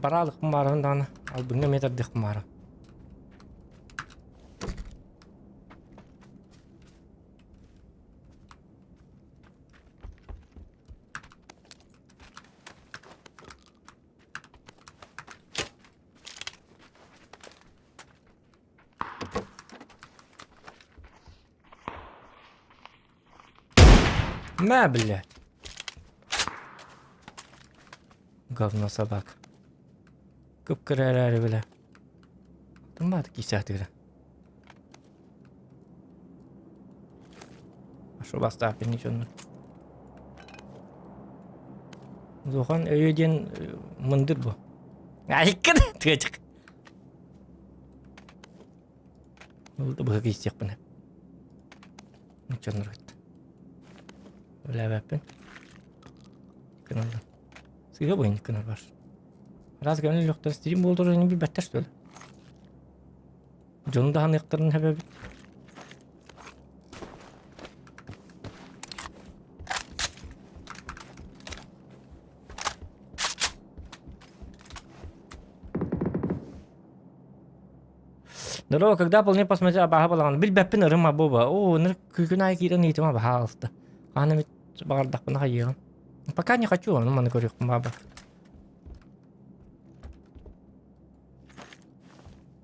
Бараалыкпын баарабын даҕаны албыҥҥа эмиэ тардыахпын баара. На, блядь. Говно собак. Кып-кыра эрээри бile. Тымбааты киисээтигирэ. Ашу бастааппын ничоннор. Улахан өйө диэн мындыр бу. Айыккын тыачык. Ол да быһа киисиэхпин. Ничоннор кытта. Үлээбэппин. Кыналлар. Сыыһа бу кынар бар. Раз кэмнэ лөхтөр стрим буолдур билбэттэр что ли? Дьону даһаныахтарын сөбөбүт. Здорово, когда вполне посмотрел абааһы балаҕан билбэппин ырыма буба. Оо, ынырык күн аайы киирэн ыйытыма баһаалыста. Хаһан эмит баҕардахпына хайыаҕым. Пока не хочу, ону маны көрүөхпүн баба.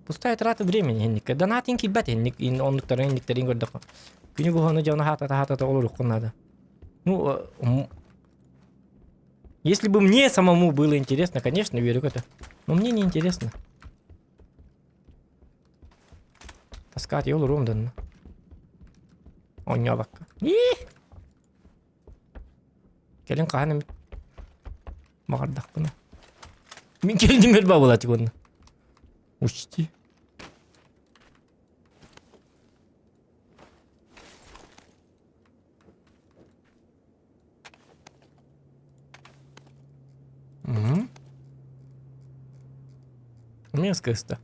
Пустая трата времени инникке. Донатин киирбэт инник оннуктарын инниктерин көрдөххө. Күнү быһа дьону хаатата хаатата олоруоххун наада. Ну, если бы мне самому было интересно, конечно, верю в это. Но мне не интересно. Таскать олоруом данна. Оонньообакка. Кэлин хаһан эмит баҕардахпына. Мин кэлдим өлбө буолааччы уонна. Учти. Угу. Мерзкость-то.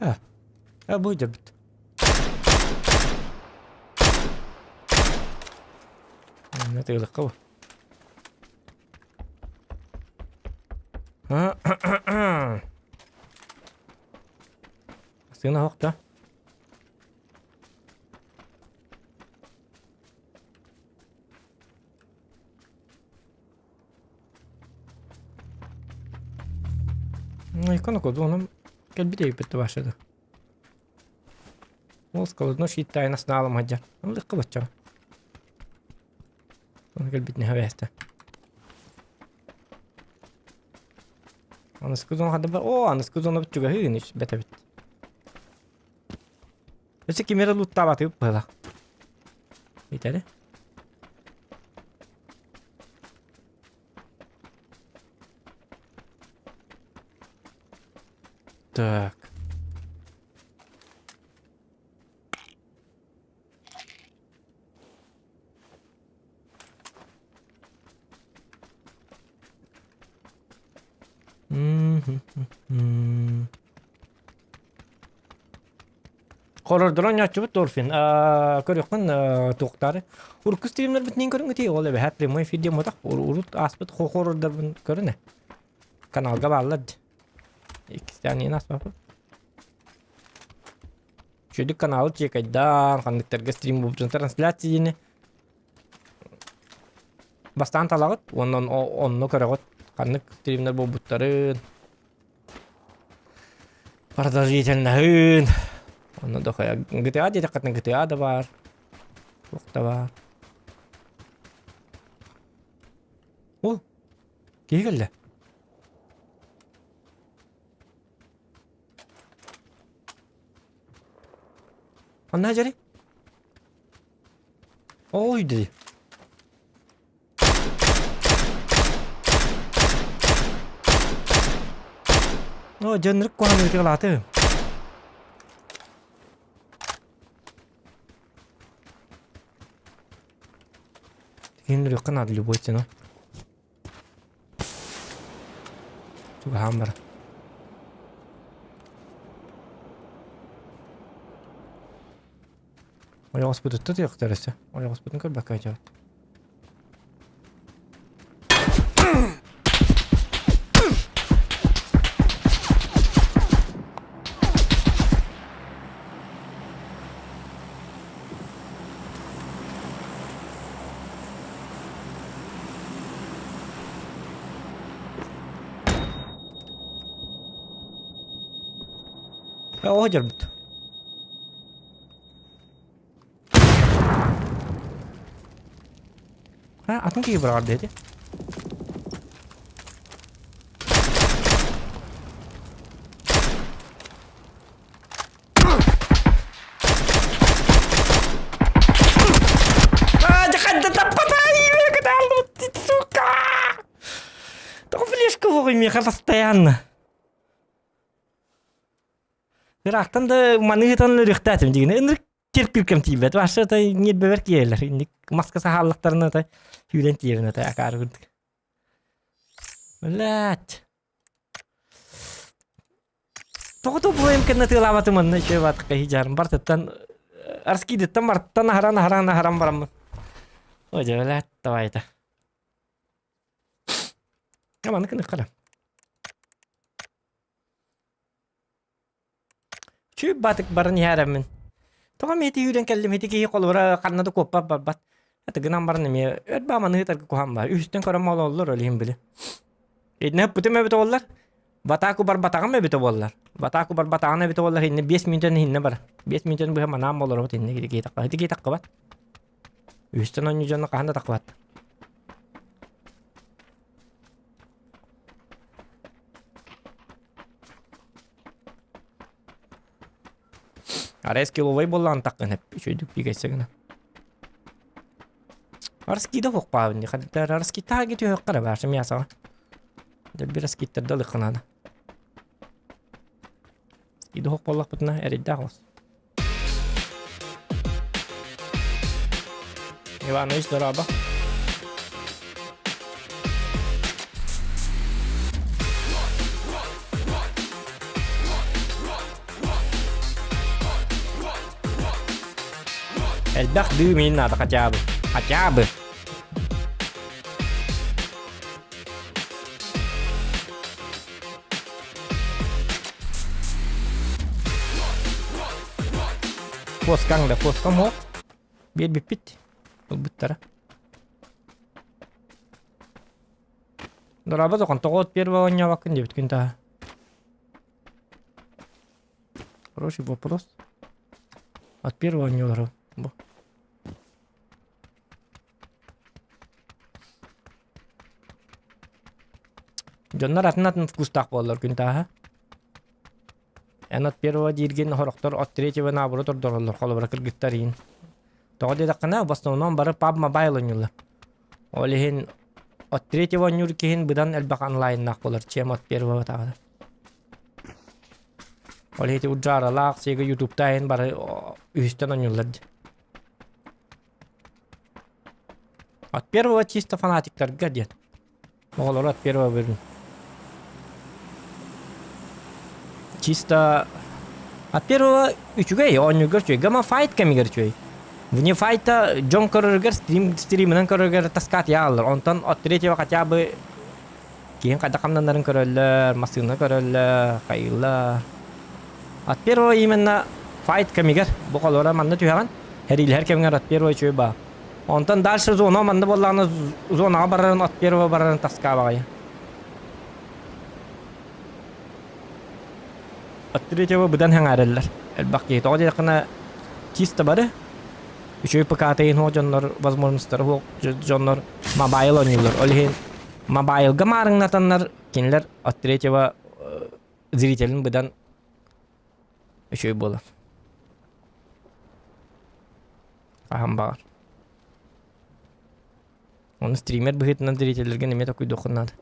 А, а будет. Это кого? Сына хохта. Икона кодуонум кэлбит эбиппит вашада. Ол сколодно шииттаайына снаалам сылдьар. Ыллыкка баччаҕа. Оны кэлбит нэһэ Аныскы зона хадда О, аныскы зона чугаһыы бэтэбит. Өссө ким эрэ луттаабатыбыт быһыылаах. Итери. Так. Хорордорон ньооччубут Торфин. Көрүөххүн туохтаары. Урукку стримнербитинин көрүҥ ол эбэһээт прямой эфир диэн буотах. Урут ааспыт хорордорбун көрүнэ. Каналга бааллар дии. Иккистээн ааспаппыт. Үчүгэй каналы чекайдаан, ханныктарга стрим буолбутун трансляция диэни бастаан талаҕыт уонна онно көрөҕүт ханнык стримнэр буолбуттарын продолжительноһын онно да GTA диэтэххитинэ GTA да баар туох да баар. О! Киһи кэллэ. Ханна дьэри? Ой дии. О, дьоннорuk куһаҕан ытыалаатым. Кинилэр надо любой ценой. Чугаһаан бар. Ойоҕоспутутта тыахтар өссө. Ойоҕоспутун көрбөккө дьэ. Оҕо дьарбыт. Ha, атын киһи быраҕар диэти. Сука! Тоҕо флешка миэхэ постоянно. Ыраахтан да маны ыытан ырыахтаатым дигини ынырык терпилкем тиийбэт. Вообще это ньирбэбэр киирэллэр. Инник маска саһааллахтарына это сүүрэн тиийэрин это акаары курдук. Блять. Тоҕо туппуйум кэннэ тыалаабатым манна үчүгэй баатыкка иһдьаарым бартыттан Арскидыттан барыттан аһаран аһаран аһаран бараммын. Ой дьэ блядь, давай это. Маннык гыныахха Чүй баатык баран иһээрэммин. Тоҕо эмиэ ити үүрэн кэллим ити киһи холобура ханна да куоппат барбат. Это гынан баран эмиэ өр баа маныһы тарга куһаан баар. Үһүстэн көрөн мололлор ол иһин били. Итинэ ыппытым эбитэ буоллар. Батааку барбатаҕым эбитэ буоллар. Батааку барбатаҕын эбитэ буоллар иннэ 5 мүнүүтэн иһиннэ бар. 5 мүнүүтэн быһа манаан болоробут иннэ киһи киһи тахха. Ити киһи таххыбат. Үһүстэн онньу дьоно хаһан да таххыбат. Арай скилловай буоллаҕын таххын эп үчүгэйдик бигэйсэ гына. Арскида хуохпаабын дии хаддар арскиттааги түһүөххэ эрэ баар мясоҕа. Дэлби раскиттарда ылыахха наада. Скида хуох буоллахпытына эрэйдээх олус. Иванович, дорообо. Элбэх дыы миин наада хотя бы. Хотя бы. Куоскаҥ да куоскам уох. Биэрбиппит. Ылбыттара. Дорообо тохон тоҕо от первого оонньообоккун диэбит күн таһа. Хороший вопрос. От первого оонньууларым бу. Дьоннор атын-атын вкустаах буоллар күн тааһа. Эн от первого дииргин хорохтор от третьего наоборот ордороллор холобура кыргыттар иин. Тоҕо диэтэххинэ в основном бары PUBG Mobile оонньууллар. Ол иһин от третьего оонньуур киһин быдан элбэх онлайннаах буолар, чем от первого таҕына. Ол иһити удьааралаах, сиэгэ ютубта иһин бары үһүстэн оонньууллар дии. От первого чисто фанатиктарга диэн. Оҕолору от первого берин. Чисто от первого үчүгэй, оонньуургар үчүгэй. Гама файт кэмигэр үчүгэй. Вне файта дьон көрөрүгэр стрим стримынан көрөрүгэр таскаат яаллар. Онтон от третьего хотя бы киһин хайдах хамнанарын көрөллөр, массыына көрөллөр, хайыыллар. От первого именно файт кэмигэр бу холобура манна түһэҕин, Хэриилэһэр кэмҥэр от первого үчүгэй баа. Онтон дальше зона манна буоллаҕына зонаҕа барарын от первого барарын таскаабаҕай. От третьего быдан хэҥээрэллэр. Элбэх киһи. Тоҕо диэтэххинэ чисто бары үчүгэй ПК-тайын хуох дьоннор возможностары хуох дьоннор мобайл оонньууллар. Ол иһин Мобайлга маарыҥнатаннар кинилэр от третьего зрителин быдан үчүгэй буолар. Хаһан баҕар. Ону стример быһыытынан зрителлэргэ эмиэ токуйдуоххун наада.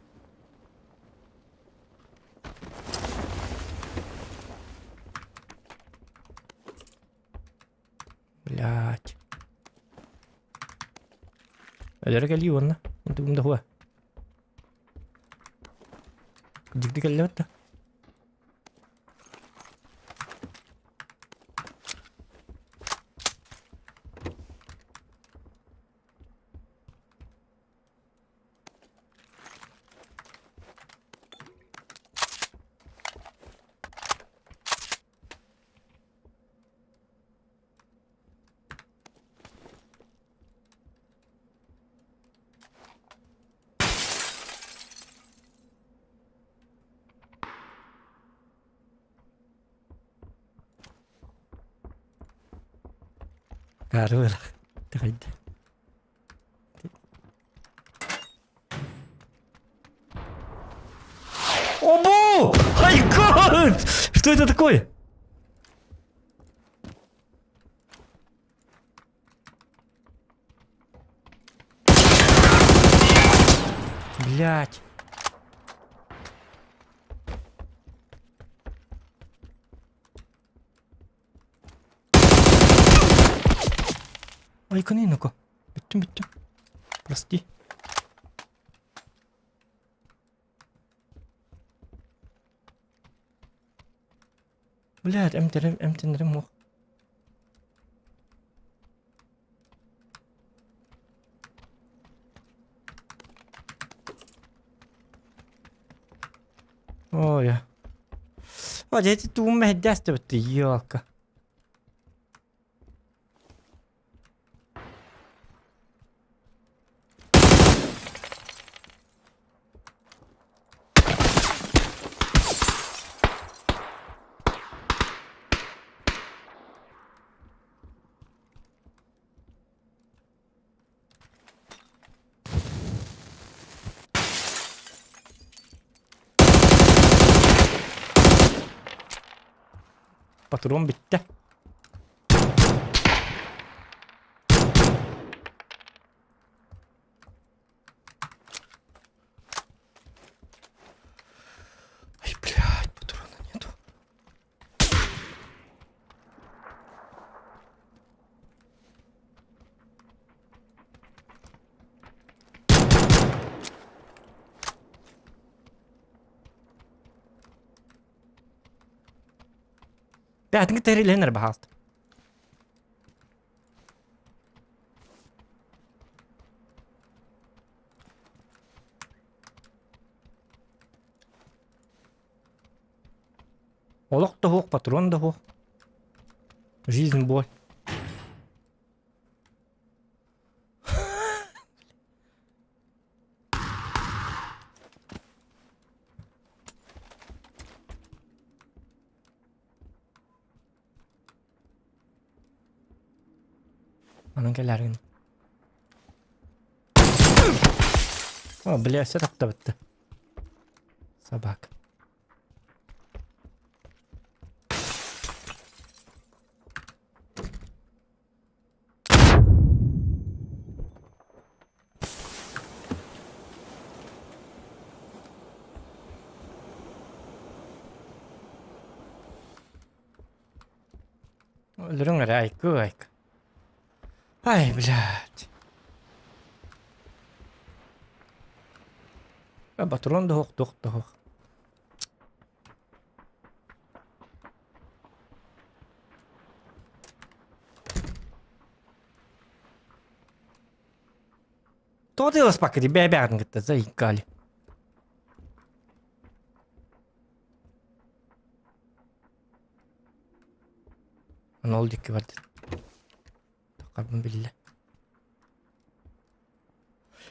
Блять. Өлөрө кэлии уонна. Тугум да хуа. Дьикти кэллэбит да. Акаары Тэхэйдэ. Обу! Ай, гад! Что это такое? Блять. Айканы ну-ка. Бүттүм, бүттүм. Прости. Блядь, эмтэрим, эмтэнэрим ох. Ой. О, дьэ ити тугум мэһэйдээс да ёлка. Патрон бүттэ. Ай, блядь, патрона нету. Бэйэтин кытта эрилэһин эрэ баһаалта. Олох да суох, патрон да суох. Жизнь боль. Онон кэлээрин. О, бля, все таптабытты. Собака. Өлөрүҥ эрэ айкы айкы. Ай, блядь. Патрон да суох, туох да суох. Тоҕо тыаласпаккытый бэйэ-бэйэҕитин кытта заикали. Аны ол диэки бардын. Таххарбын биллэ.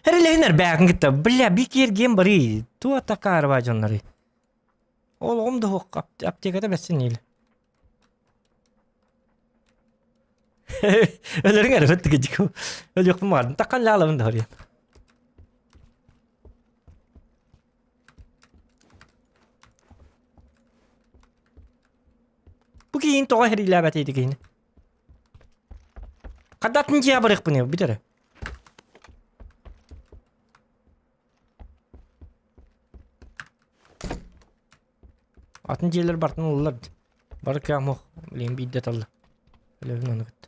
Эрэлэһин эрбэҕин кытта, бля, бикиэргиэн барый. Туо такаарба дьоннорый. Олоҕум да суох аптеката бэсsin иилэ. Өлөрүҥ эрэ бэттигэ дьику. Өлүөхпүн баҕардым. Таккан лаалабын да хоруйан. Бу киһин тоҕо эһэриилээбэт ити киһини? Хадатын дьиэ барыахпын бүтэр. Атын дьиэлэр бартын ыллар. Бары кыамох, блин, биирдэ талла. Өлөбүн ону кытта.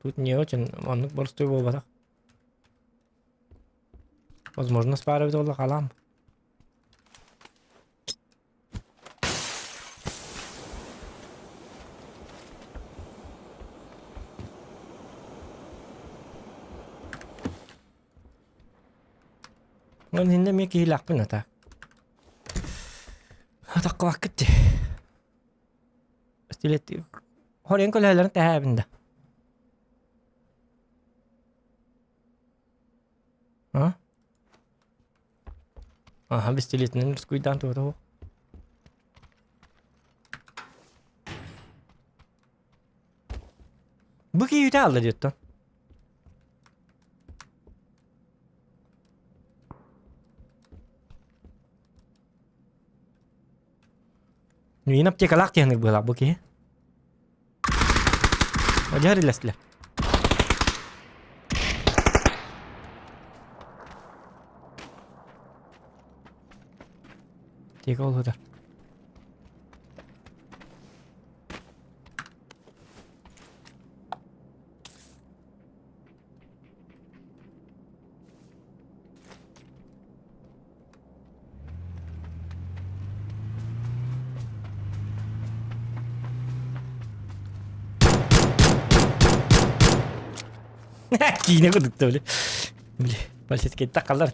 Тут не очень, оннук боростуой буолбатах. Возможно, баар эбит буолла халаам. Ол иһиннэ эмиэ киһилээхпин ата. Атаххалааххыт дии. Стилет хорен көлөһөлөрүн тэһээбин да. А? Аха, пистолетинэн рискуйдаан туота суох. Бу киһи алла диэттэн. Миин аптекалаах диэн быһалаах бу киһи. Одьар илэстилэр. Тиэкэ ол сытар. Киинэ курдук били. Били, полицейскийдэр тахаллар.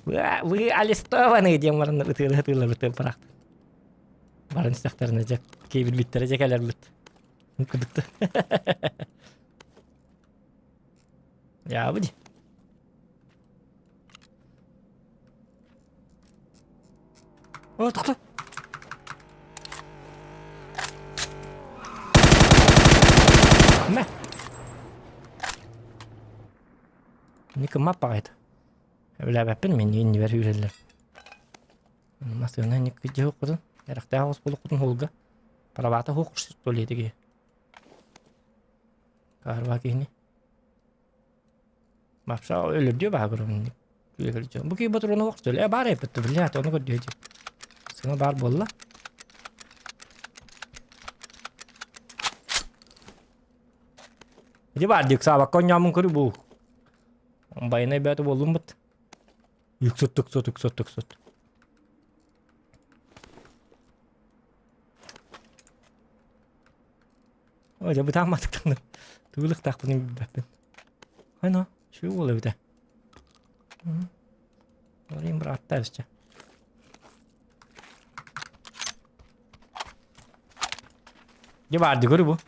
Вы арестованы диэн баран ытыалыы ытыалар ытыал барахтар. Баран истэхтэринэ дьэ киирбиттэрэ дьэ кэлэрбит. Курдук. Дьаабы дии. О, тохто. Мэ. Никым аппаҕайт. Эбилээбэппин мин иннибэр үүрэллэр. Масыына ник дьиэ хуккутун, эрэхтээх оҕус булуккутун хуолга. Парабаата хуох туолиэтиги. Каарба киһини. Вообще өлөрдүө баҕа көрөмүн. Бу киһи ботуруона охсул. Э баар эппит блядь, ону көрдүө дии. Сына баар буолла. Ити баар дик саабакка онньоомун көрү бу. Байынай бэйэтэ буоллум бут. Үксүт түксүт үксүт түксүт. Ой, дьэ бытаамматыктанным. Тыылыктаахпын билбэппин. Айна, үчүгэй уол эбитэ. Барыйым быраатта өссө. Дьэ баар көрү бу.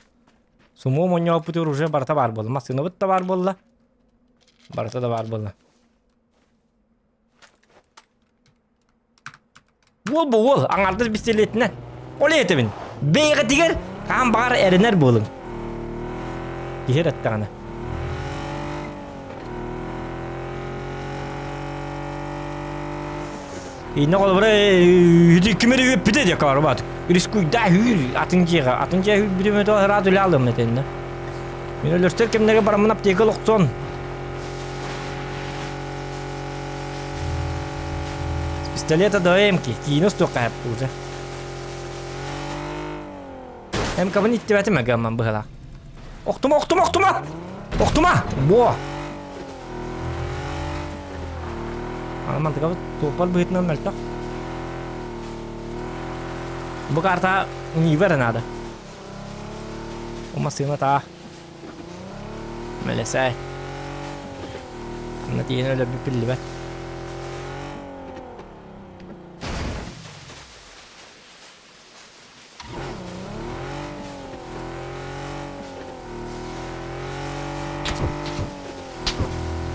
Сумуо монньооппутугар уже барыта баар буолла. Массыынабыт да баар буолла. Барыта да баар буолла. Уол бу уол, аҥардас бистэлиэтинэн. Ол этэбин. Бэйэҕитигэр хаан баҕар эрэнэр буолуҥ. Киһи эрэттэҕинэ. Инне холобура ким эрэ үөппүтэ диэ каарбат. Рискуйда үүр атын дьиэҕэ, атын дьиэ үүрбүтүм өтө ыраат үлэ алым этиннэ. Мин өлөрсөр кэмнэргэ бараммын аптека олохсон. С пистолета до эмки, киинэ устуохха хэп уже. МК-бын иттибэтим эгэммэн быһалаах. Охтума, охтума, охтума! Охтума! Буо! Аны мантыкабыт суоппар быһыытынан мөлтөх. Бу карта Нива эрэ наада. Бу массыына таа. Мэлэсээй. Манна тиийэн өлөрбүт биллибэт.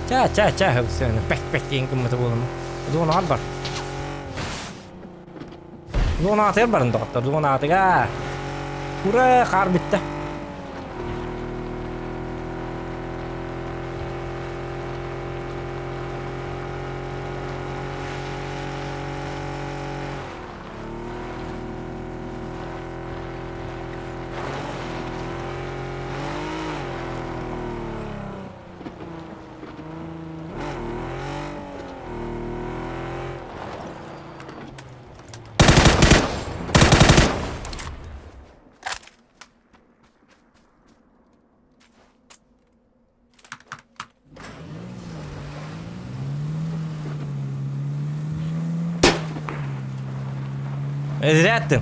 Ча ча ча хыбсыаны пэк пэк диэн гыммыта буолума. Зона бар. Зона атыгар барын доҕоттор, зона атыга. Ура, хаар бүттэ. Зря аттым.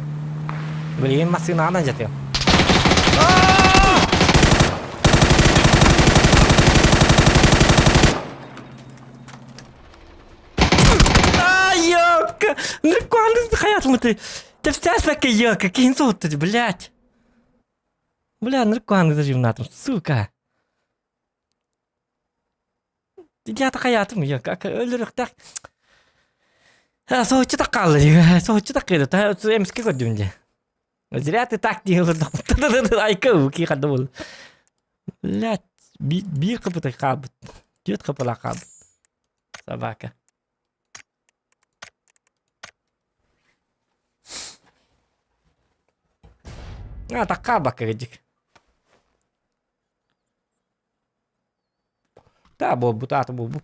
Билигин массыынаҕынан дьатыам. Ёлка! Ныркуанды хаятмыты. Тепсәспәккә ёлка, киһин соһутты, блядь. Бля, ныркуанды зажимнатым, сука. Дядя хаятым, ёлка, өлөрөхтәк. Соһуччу таккаалла, соһуччу таккыйда, эмске көрдүм дии. Зря ты так делал. Айка ки хадда бол. Блядь, биир кыпыта хаалбыт. Түөрт кыпыла хаалбыт. Собака. А, так хаалбакка кыдьык. Та буолбут аата буолбут.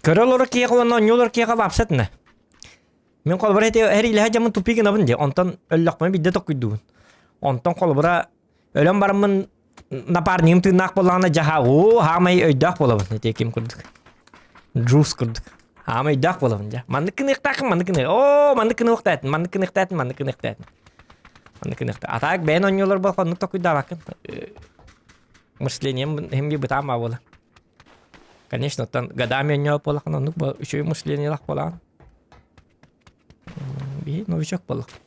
Көрө олорор киһиэхэ уонна оонньуу олорор киһиэхэ вообще итиннэ. Мин холобура ити эриилэһэ дьоммун тупик гынабын дии. Онтон өллөхпүнэ биирдэ токкуйдуубун. Онтон холобура өлөн бараммын напарнигым тыыннаах буоллаҕына дьаһаа оо хаамай өйдөөх буолабын ити ким курдук. Джуз курдук. Хаамай өйдөөх буолабын дьэ. Маннык гыныахтааххын маннык гыныах. Оо маннык гыныахтаатын маннык гыныахтаатын маннык гыныахтаатын. Маннык гыныахта. А так бэйэн оонньуулар буолла оннук токуйдаабаккын. Мышлением хим бытаан баа буола. Конечно, оттон годами оонньообут буоллаххына оннук үчүгэй мышлениелаах буолаҕын. Биһи новичок буоллахпыт.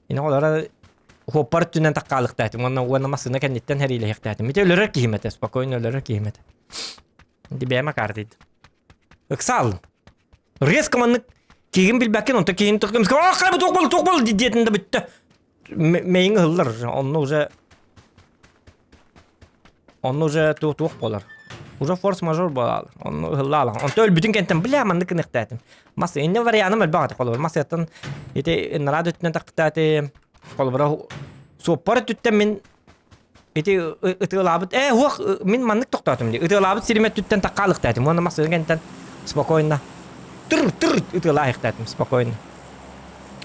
Ини олора хуоппар өттүнэн таккаалыктаатым уонна уонна массыына кэнниттэн сэриилэһиэхтээтим. Ити өлөрөр киһим этэ, спокойно өлөрөр киһим этэ. Ити бэйэм акаардыйдым. Ыксаалым. Резко маннык киһигин билбэккин, онто киһин туох туох буол, туох буол диэтин да бүттэ. Мэйиҥ ыһыллар, онно уже Онно уже туох буолар. Уже форс-мажор буолар. Онно ыһыллаалаҕын. Онто өлбүтүн кэнтэн бля маннык гыныахтаатым. Мас инне варианым элбэх этэ холобур. Масыаттан ити нараад өттүнэн тахтаати холобура суоппар өттүттэн мин ити ытыалаабыт ээ уох мин маннык тохтоотум дии. Ытыалаабыт сирим өттүттэн таккаалыктаатым. Уонна масыын кэнтэн спокойно тыр тыр ытыалаахтаатым спокойно.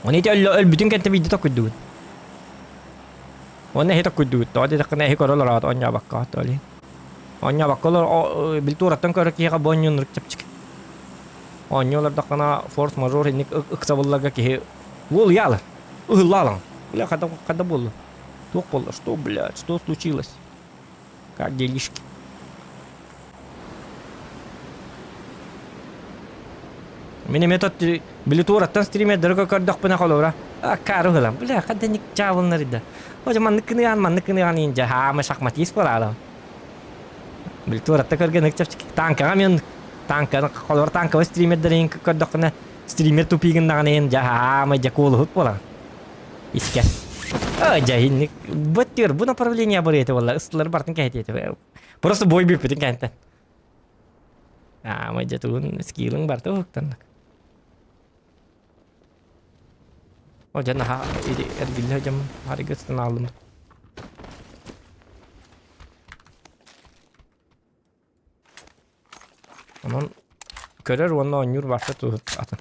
Оны ити өлбүтүн кэнтэн биирдэ токуйдугун. Уонна эһи токкуйдугут, тоҕо диэтэххинэ эһи көрө олороот оонньообокко то ли. Оонньообокко олор били туораттан көрөр киһиэхэ бу оонньууннурук чэпчэки. Оонньуу олордоххуна форс-мажор инник ыксабылларга киһи уолуйаалар, ыһыллаалаҥ. Бля, хада хада буолла? Туох буолла? Что, блядь, что случилось? Как делишки? Мин эмиэ тот били туораттан стримердары көрдөхпүнэ холобура аккаары ыһылам. Бля, хадданик чаабылнарыйда. Ожа маннык кыныаан, маннык кыныаан иин дьэ хаама шахматист буолаалам. Били туоратта көргөн ыкчапчык танкаҕа мен танканы холобура танковый стримердэрин көрдөхпүнэ стример тупигыннаҕына иин дьэ хаама дьэ куолуһут буолан. Искэ. Ой, дьэ инник быттыр бу направление барыйата буолла ыстылар бартын кэһэтиэтэ. Просто бой бүппүтүн кэнтэн. Аама дьэ тугун скиллиҥ барыта уһуктаннык. О дьэ наһаа эргиллэ дьоммун харыга сытан ааллым. Онон көрөр уонна оонньуур барыта туһут атын.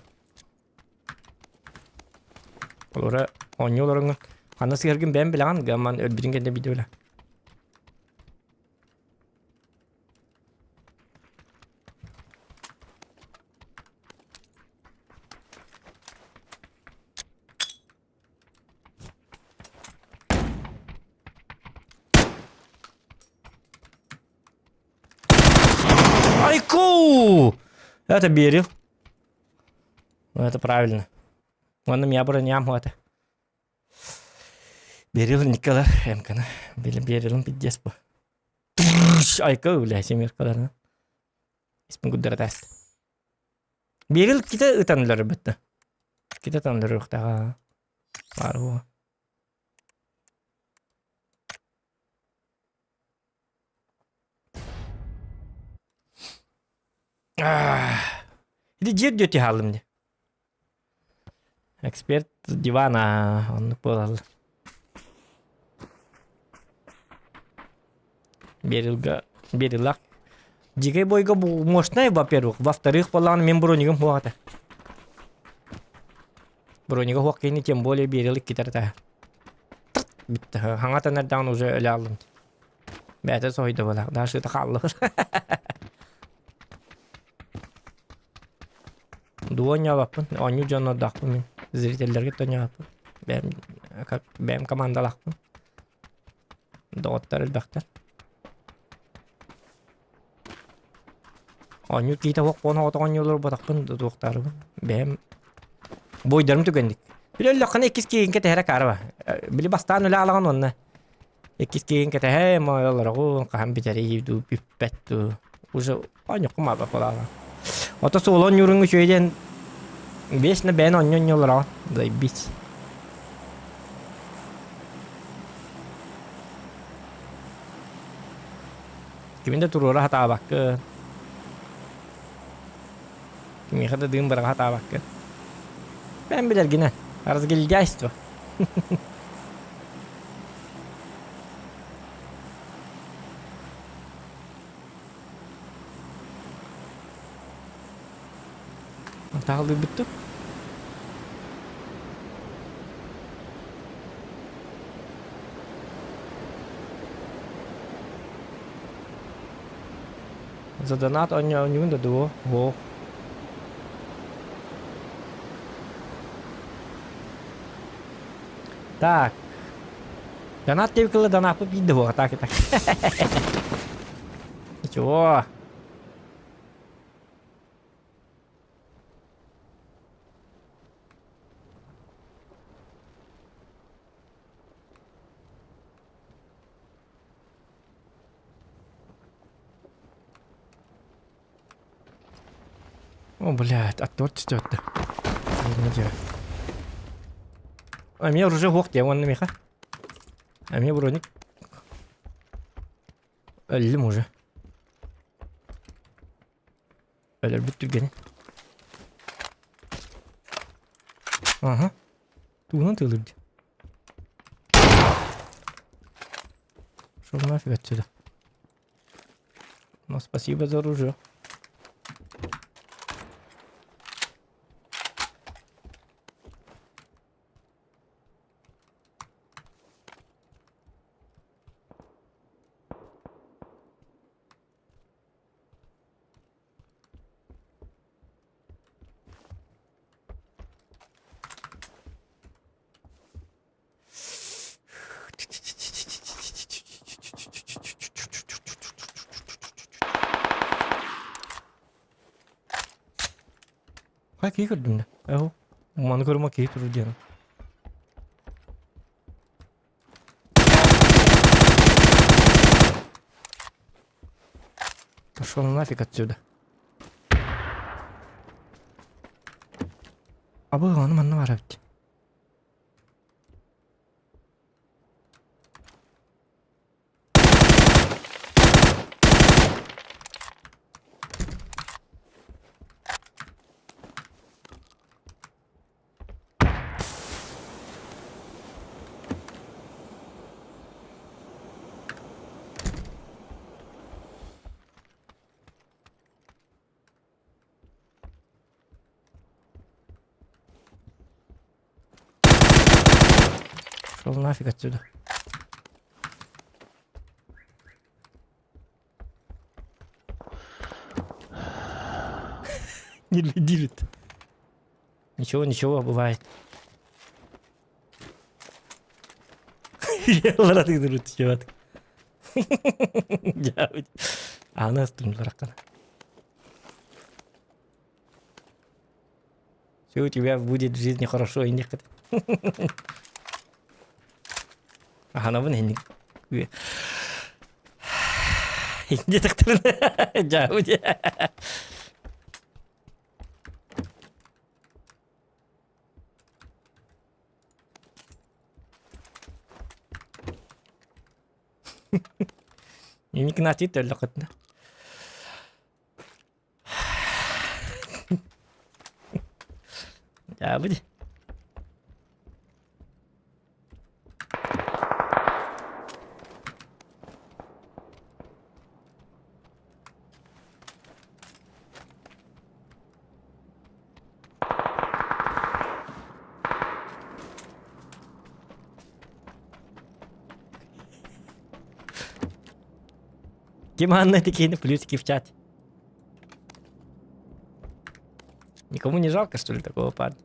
Олора оонньуу олороҥҥун ханна сыһаргын бэйэм билэҕин, гамман өлбүтүн кэннэ биирдэ билэ. Айку! Это берил. Ну, это правильно. Уонна мия броням хуата. Берил Никола Эмкана. Берилым пиздец бу. Айка, бля, семеркаларына. Испин куддаратаас. Берил ките ытан өлөрбөттө. Ките ытан өлөрүөхтээҕэ. Баар буо. Ити дьиэ үрдүө түһэ дии. Эксперт дивана оннук буолаллар. Берилга Берилах Дикэй бойга мощная, во-первых. Во-вторых, буоллаҕына мин бронигым суох этэ. Бронига суох киһини тем более Берил иккитэр этэ. Бүттэ. Хаҥатан эрдэҕин уже өлө аллым. Бэйэтэ соһуйда буолаах, даашыта хааллыбыт. Дуо оонньообоппун, оонньуур дьоннордоохпун мин. Зрителлэргэ да оонньообоппун. Бэйэм, как бэйэм командалаахпын. Доҕоттор элбэхтэр. Оонньуур киһитэ суох буолан оҕотох оонньуулар буолбатахпын тутуохтаарыбын. Бэйэм буойдарым түгэнник. Били өллөххүнэ иккис киһигин кэтэһэрэ каарба. Били бастаан үлэ алаҕын уонна иккис киһигин кэтэһэ моойолороҕун хаһан бүтэрий дуу бүппэт дуу. Уже оонньуоххун маада буолаҕа. Ото суолу оонньууруҥ үчүгэй диэн вечно бэйэн оонньуу-оонньуу олороҕун. Заебись. Кимин да туруора сатаабаккын. Кимиэхэ да дыым быраҕа сатаабаккын. Бэйэм билэргинэн. Разгильдяйство. Таалыйбыт дуо? За донат оонньуугун да дуо? Оо. Так. Донат диэбиккэ донаппыт биир да буолла так и так. Ничего. О, блядь, а торт түстэ. А мне уже суох диэ уонна миэхэ. Эмиэ броник. Өллүм уже. Өлөрбүт түргэнин. Аха. Тугунан тыылыр дии. Шел нафиг отсюда. Ну, спасибо за оружие. Хайа киһи көрдүм да. Эһу. Маны көрүмэ киһи турur диэн. Пошел нафиг отсюда. Абы ону манна баар эбит. Пошел нафиг отсюда. Не глядит. Ничего, ничего, бывает. Лара Аны астым бараққана. Все у тебя будет в жизни хорошо и нет. Аһанабын инник. Инде тахтырын. Жаабы. Инник наати төллөкөтнө. Жаабы. Ким анна такие плюсики в чате? Никому не жалко, что ли, такого парня?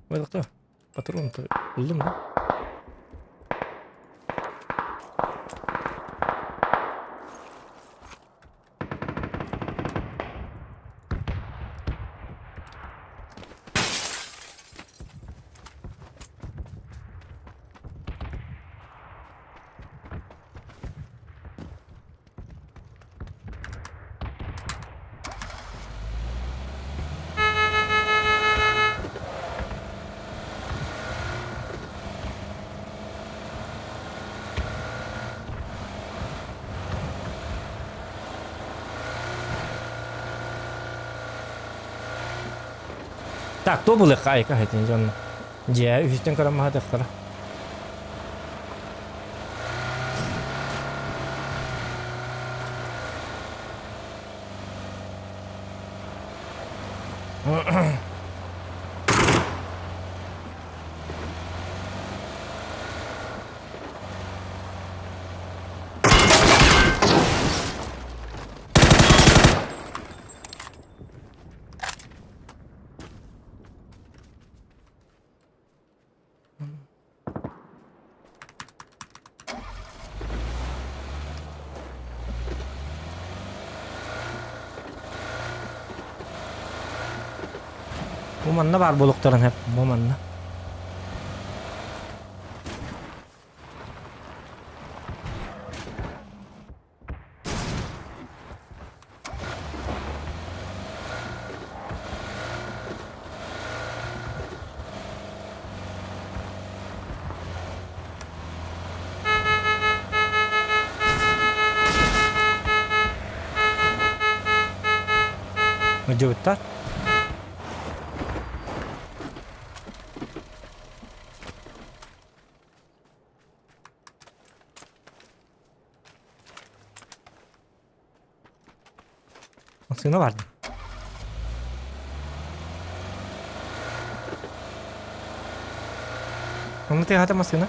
Вот кто? Патрон-то ыллым да? Так, то были хайка хэтин дьонно. Дьэ, үһүстэн көрөн маһатыахтара. Бу манна баар буолуохтарын сөп. Бу манна. Мадьыбыттар. Массыына бар дии. Онно тыаһата массыына.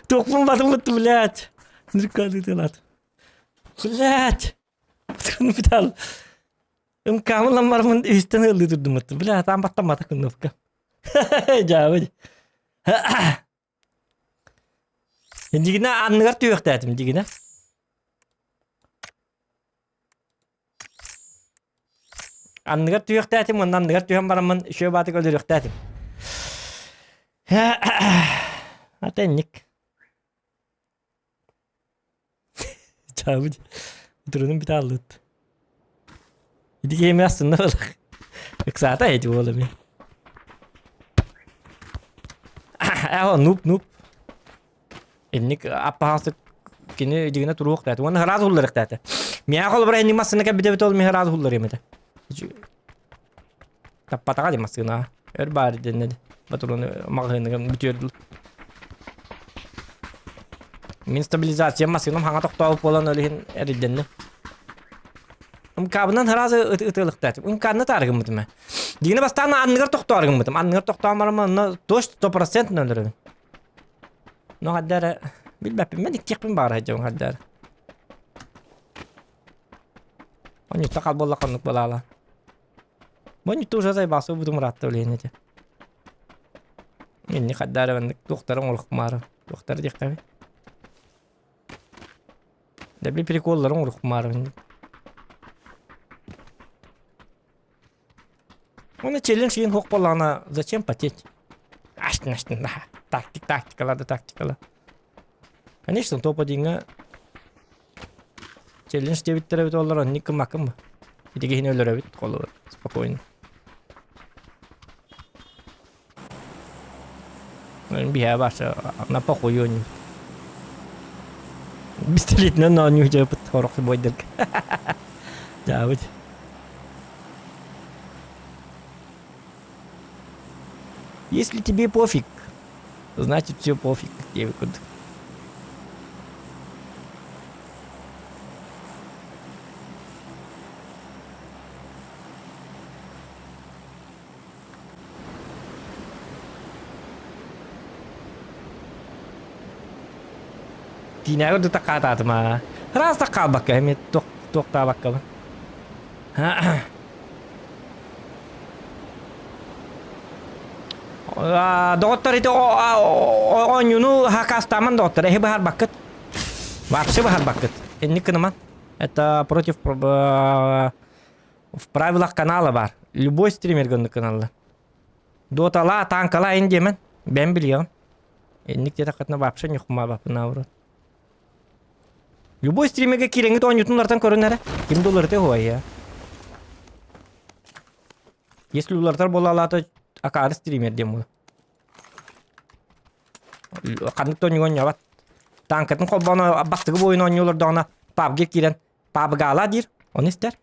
Туохпун батыммыт, блядь. Ныркалыытылат. Блядь. Бутал. Ымкаамын ламмармын үстэн ыллыы турдуммут. Бля, там баттаммата кнопка. Дьаабы. Дигинэ анныгар түһүөхтээтим дигинэ. Анныгар түһүөхтээтим уонна анныгар түһэн бараммын үчүгэй баатык өлөрүөхтээтим. Ата инник. Чаабыт. Турунум бит ааллыт. Ити киһи астынна балах. Ыксаата эти буола ми. Ээ нуп нуп. Инник аппаһаасы кини дьигинэ туруох даата. Уонна ыраас улларык даата. Миэхэ холобура инник массыына кэлбитэ эбит ол миэхэ ыраас уллар эмэтэ. Таппатаҕа дии массыына. Өр баар дэннэ патроны маҕаһыыныгар бүтүөр Мин стабилизация массыынам хаҥа тохтообут буолан ол иһин эрилдэнним. Ымкаабынан сразу ытыалыктаатым. Ымкаанна таарыгыммытым ээ. Дигинэ бастаан анныгар тохтооргыммытым. Анныгар тохтоон баран онно точно 100% өлөрөбүн. Ну хаддара билбэппин мен иккиэхпин баҕара сылдьабын хаддара. Онньутта хал буолла хоннук балаала. Монньутта уже зайбасы бутум ыраатта билиэн этэ. Инни хаддара маннык туохтара оҥорохмаары. Туохтара диэхтэби. Дэби приколлары оҥорохмаары. Оны челлендж иин хуох буоллаҕына зачем потеть? Аштын аштын тактик тактикала да тактикала. Конечно, топ одиҥҥа челлендж диэбиттэрэ эбит олор оннук гыммаккын Ити киһини өлөрөбүт холобур спокойно. Биһээ барса на похуй. Пистолетинэн оонньуу дьыапыт хорох бойдарга. Дьаабыт. Если тебе пофиг, значит все пофиг диэбит курдук. Киинэҕэ үрдүк такаатаатым аа. Ыраас да хаалбакка эмиэ туох туохтаабаккабын. Доҕоттор ити оонньууну хакастааман доҕоттор эһи быһаарбаккыт. Вообще быһаарбаккыт. Инник гыныман. Это против в правилах канала бар. Любой стример гыннык гыналлар. Дотала, танкала ин диэмэн. Бэм билиэҕин. Инник диэтэххитинэ вообще ньухмаабаппын наоборот. Любой стримергэ киирэҥҥит оонньуутун көрүн эрэ. Ким да уларыта уһуйа. Если уларытар буолалаата акаары стример диэн буолар. Ханнык да оонньууга оонньообот. Танкатын холбоон бастакы буойун оонньуу олордоҕуна PUBG киирэн PUBG-ла диир, ону истэр.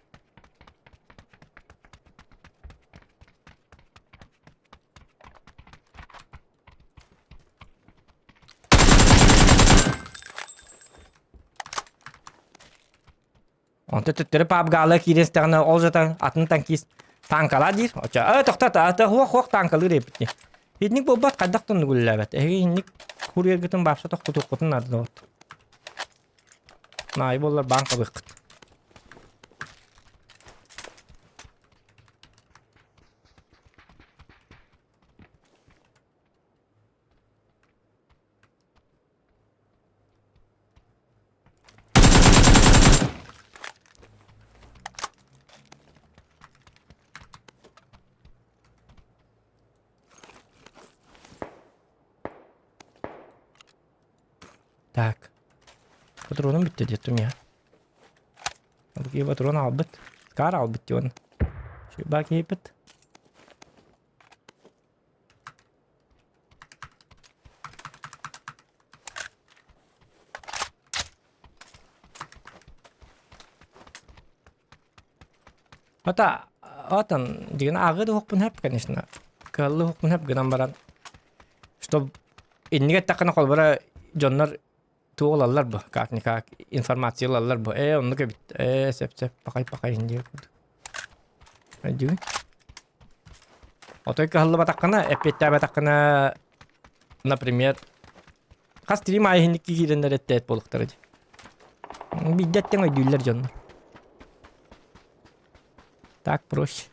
Онто төттөрү пабгаала кииристэҕинэ ол жатан атын танкист танкала диир. Очо э тохтот ата хуох хуох танкалыыр эбит. Итинник буолбат хайдах да оннук үлэлээбэт. Эһиги инник курьергытын баапса тохтотуоххутун наада вот. Наайы буоллар баан хабыаххыт. Так. Патроным бүттэ диэттим я. Бу патрон аҕалбыт. Каар аҕалбыт диэн. Баа киһиппит. Ата отон дигэн ааҕыы да уһукпун сөп, конечно. Кыаллыы уһукпун сөп гынан баран, чтоб иннигэр эттэххинэ холобура дьоннор туох ылаллар бу, как-никак информация ылаллар бу. Ээ, оннук эбит. Ээ, сөп-сөп, пахай-пахай диир курдук. Өйдүүгүн? Отой кыһаллыбатаххына, эппиэттээбэтэххинэ, например, хас стрим аайы иһинник киирэннэр эттээт буолуохтара дии. Биирдэ эттэн өйдүүллэр дьоннор. Так проще.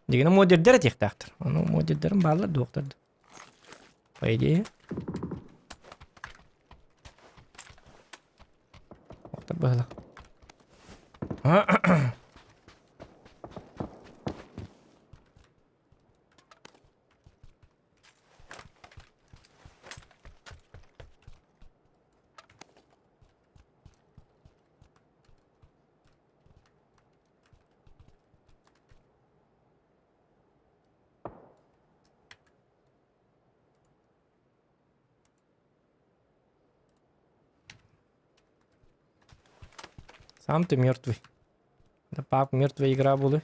Дигини модердер этиэхтээхтэр. Ону модердерим бааллар дуохтар да. По идее. Охтор быһыла. Сам ты мертвый. Да пап, мертвая игра буолуй.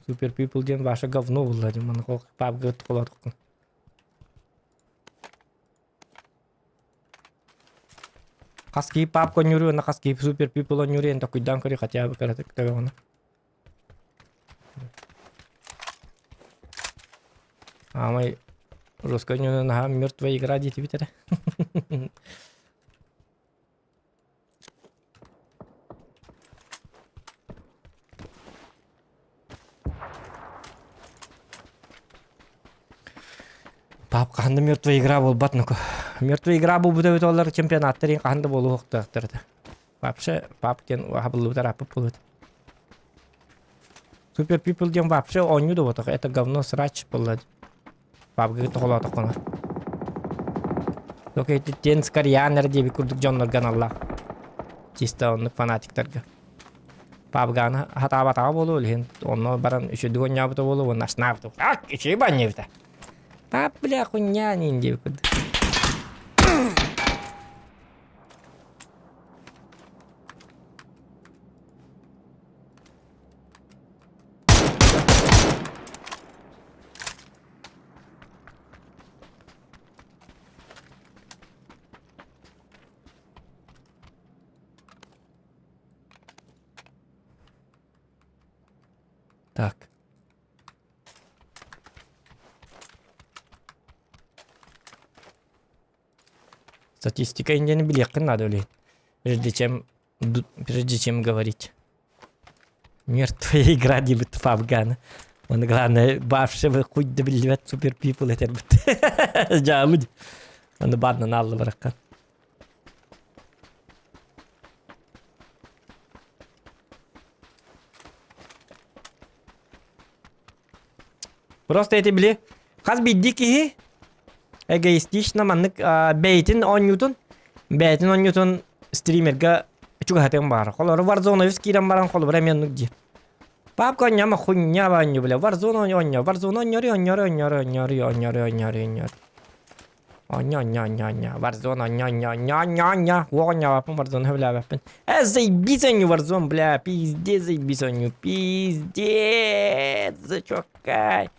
Super People диэн ваше говно буолла диэн маны папга холоотоххун. Хас киһи пап конньуруй уонна хас киһи Super People онньуруй эн токуйдаан көрүй хотя бы кыратык төбөҕүнэ. Аамай русскай ньуна наһаа мертвая игра диэтибит эрэ. Пап хаһан да мертвая игра буолбат ну Мертвая игра буолбута эбит олар чемпионаттар иһин хаһан да буолуохтаахтар этэ. Вообще пап диэн хабыллыбыт арааппыт буолуо этэ. Супер People диэн вообще оонньуу да буотах это говно срач буолла. Папга тоҕолоотоххуна. Только ити Тенс Корианер диэбит курдук дьоннорго аналлаах. Чисто оннук фанатиктарга. Пабганы хатаабатаҕа буолуо илиһин онно баран үчүгдүк оонньообута буолуо уонна астынаабыта. Ак үчүгэй банньыбыта. Пап бля хуйня нин диэбит курдук. Так. Статистика инньэни билиэххин наада үлэһит. Прежде чем, прежде чем говорить. Мертвая игра диэбит Фабгана. Он главное, вообще хуй да биллибэт супер пипл этэрбит. Дьаамы. Аны бааннан аалла баракка. Просто эти били хас биирдии киһи эгоистично маннык бэйэтин оонньуутун бэйэтин оонньуутун стримерга чугаһатыан баҕарар. Холобура Warzone киирэн баран холобура эмиэ оннук диир. Папка оонньомо хуйня оонньуу бля Warzone оонньоо Warzone оонньоруй оонньоруй оонньоруй оонньоруй оонньоруй оонньоруй оонньоруй Оонньоо, оонньоо, оонньоо, оонньоо. Warzone, оонньоо, оонньоо, оонньоо, оонньоо, оонньоо. Уох оонньообоппун, Warzone сөбүлээбэппин. Э, заебись оонньуу Warzone, бля, пиздец заебись оонньуу, пиздец, зачоккай.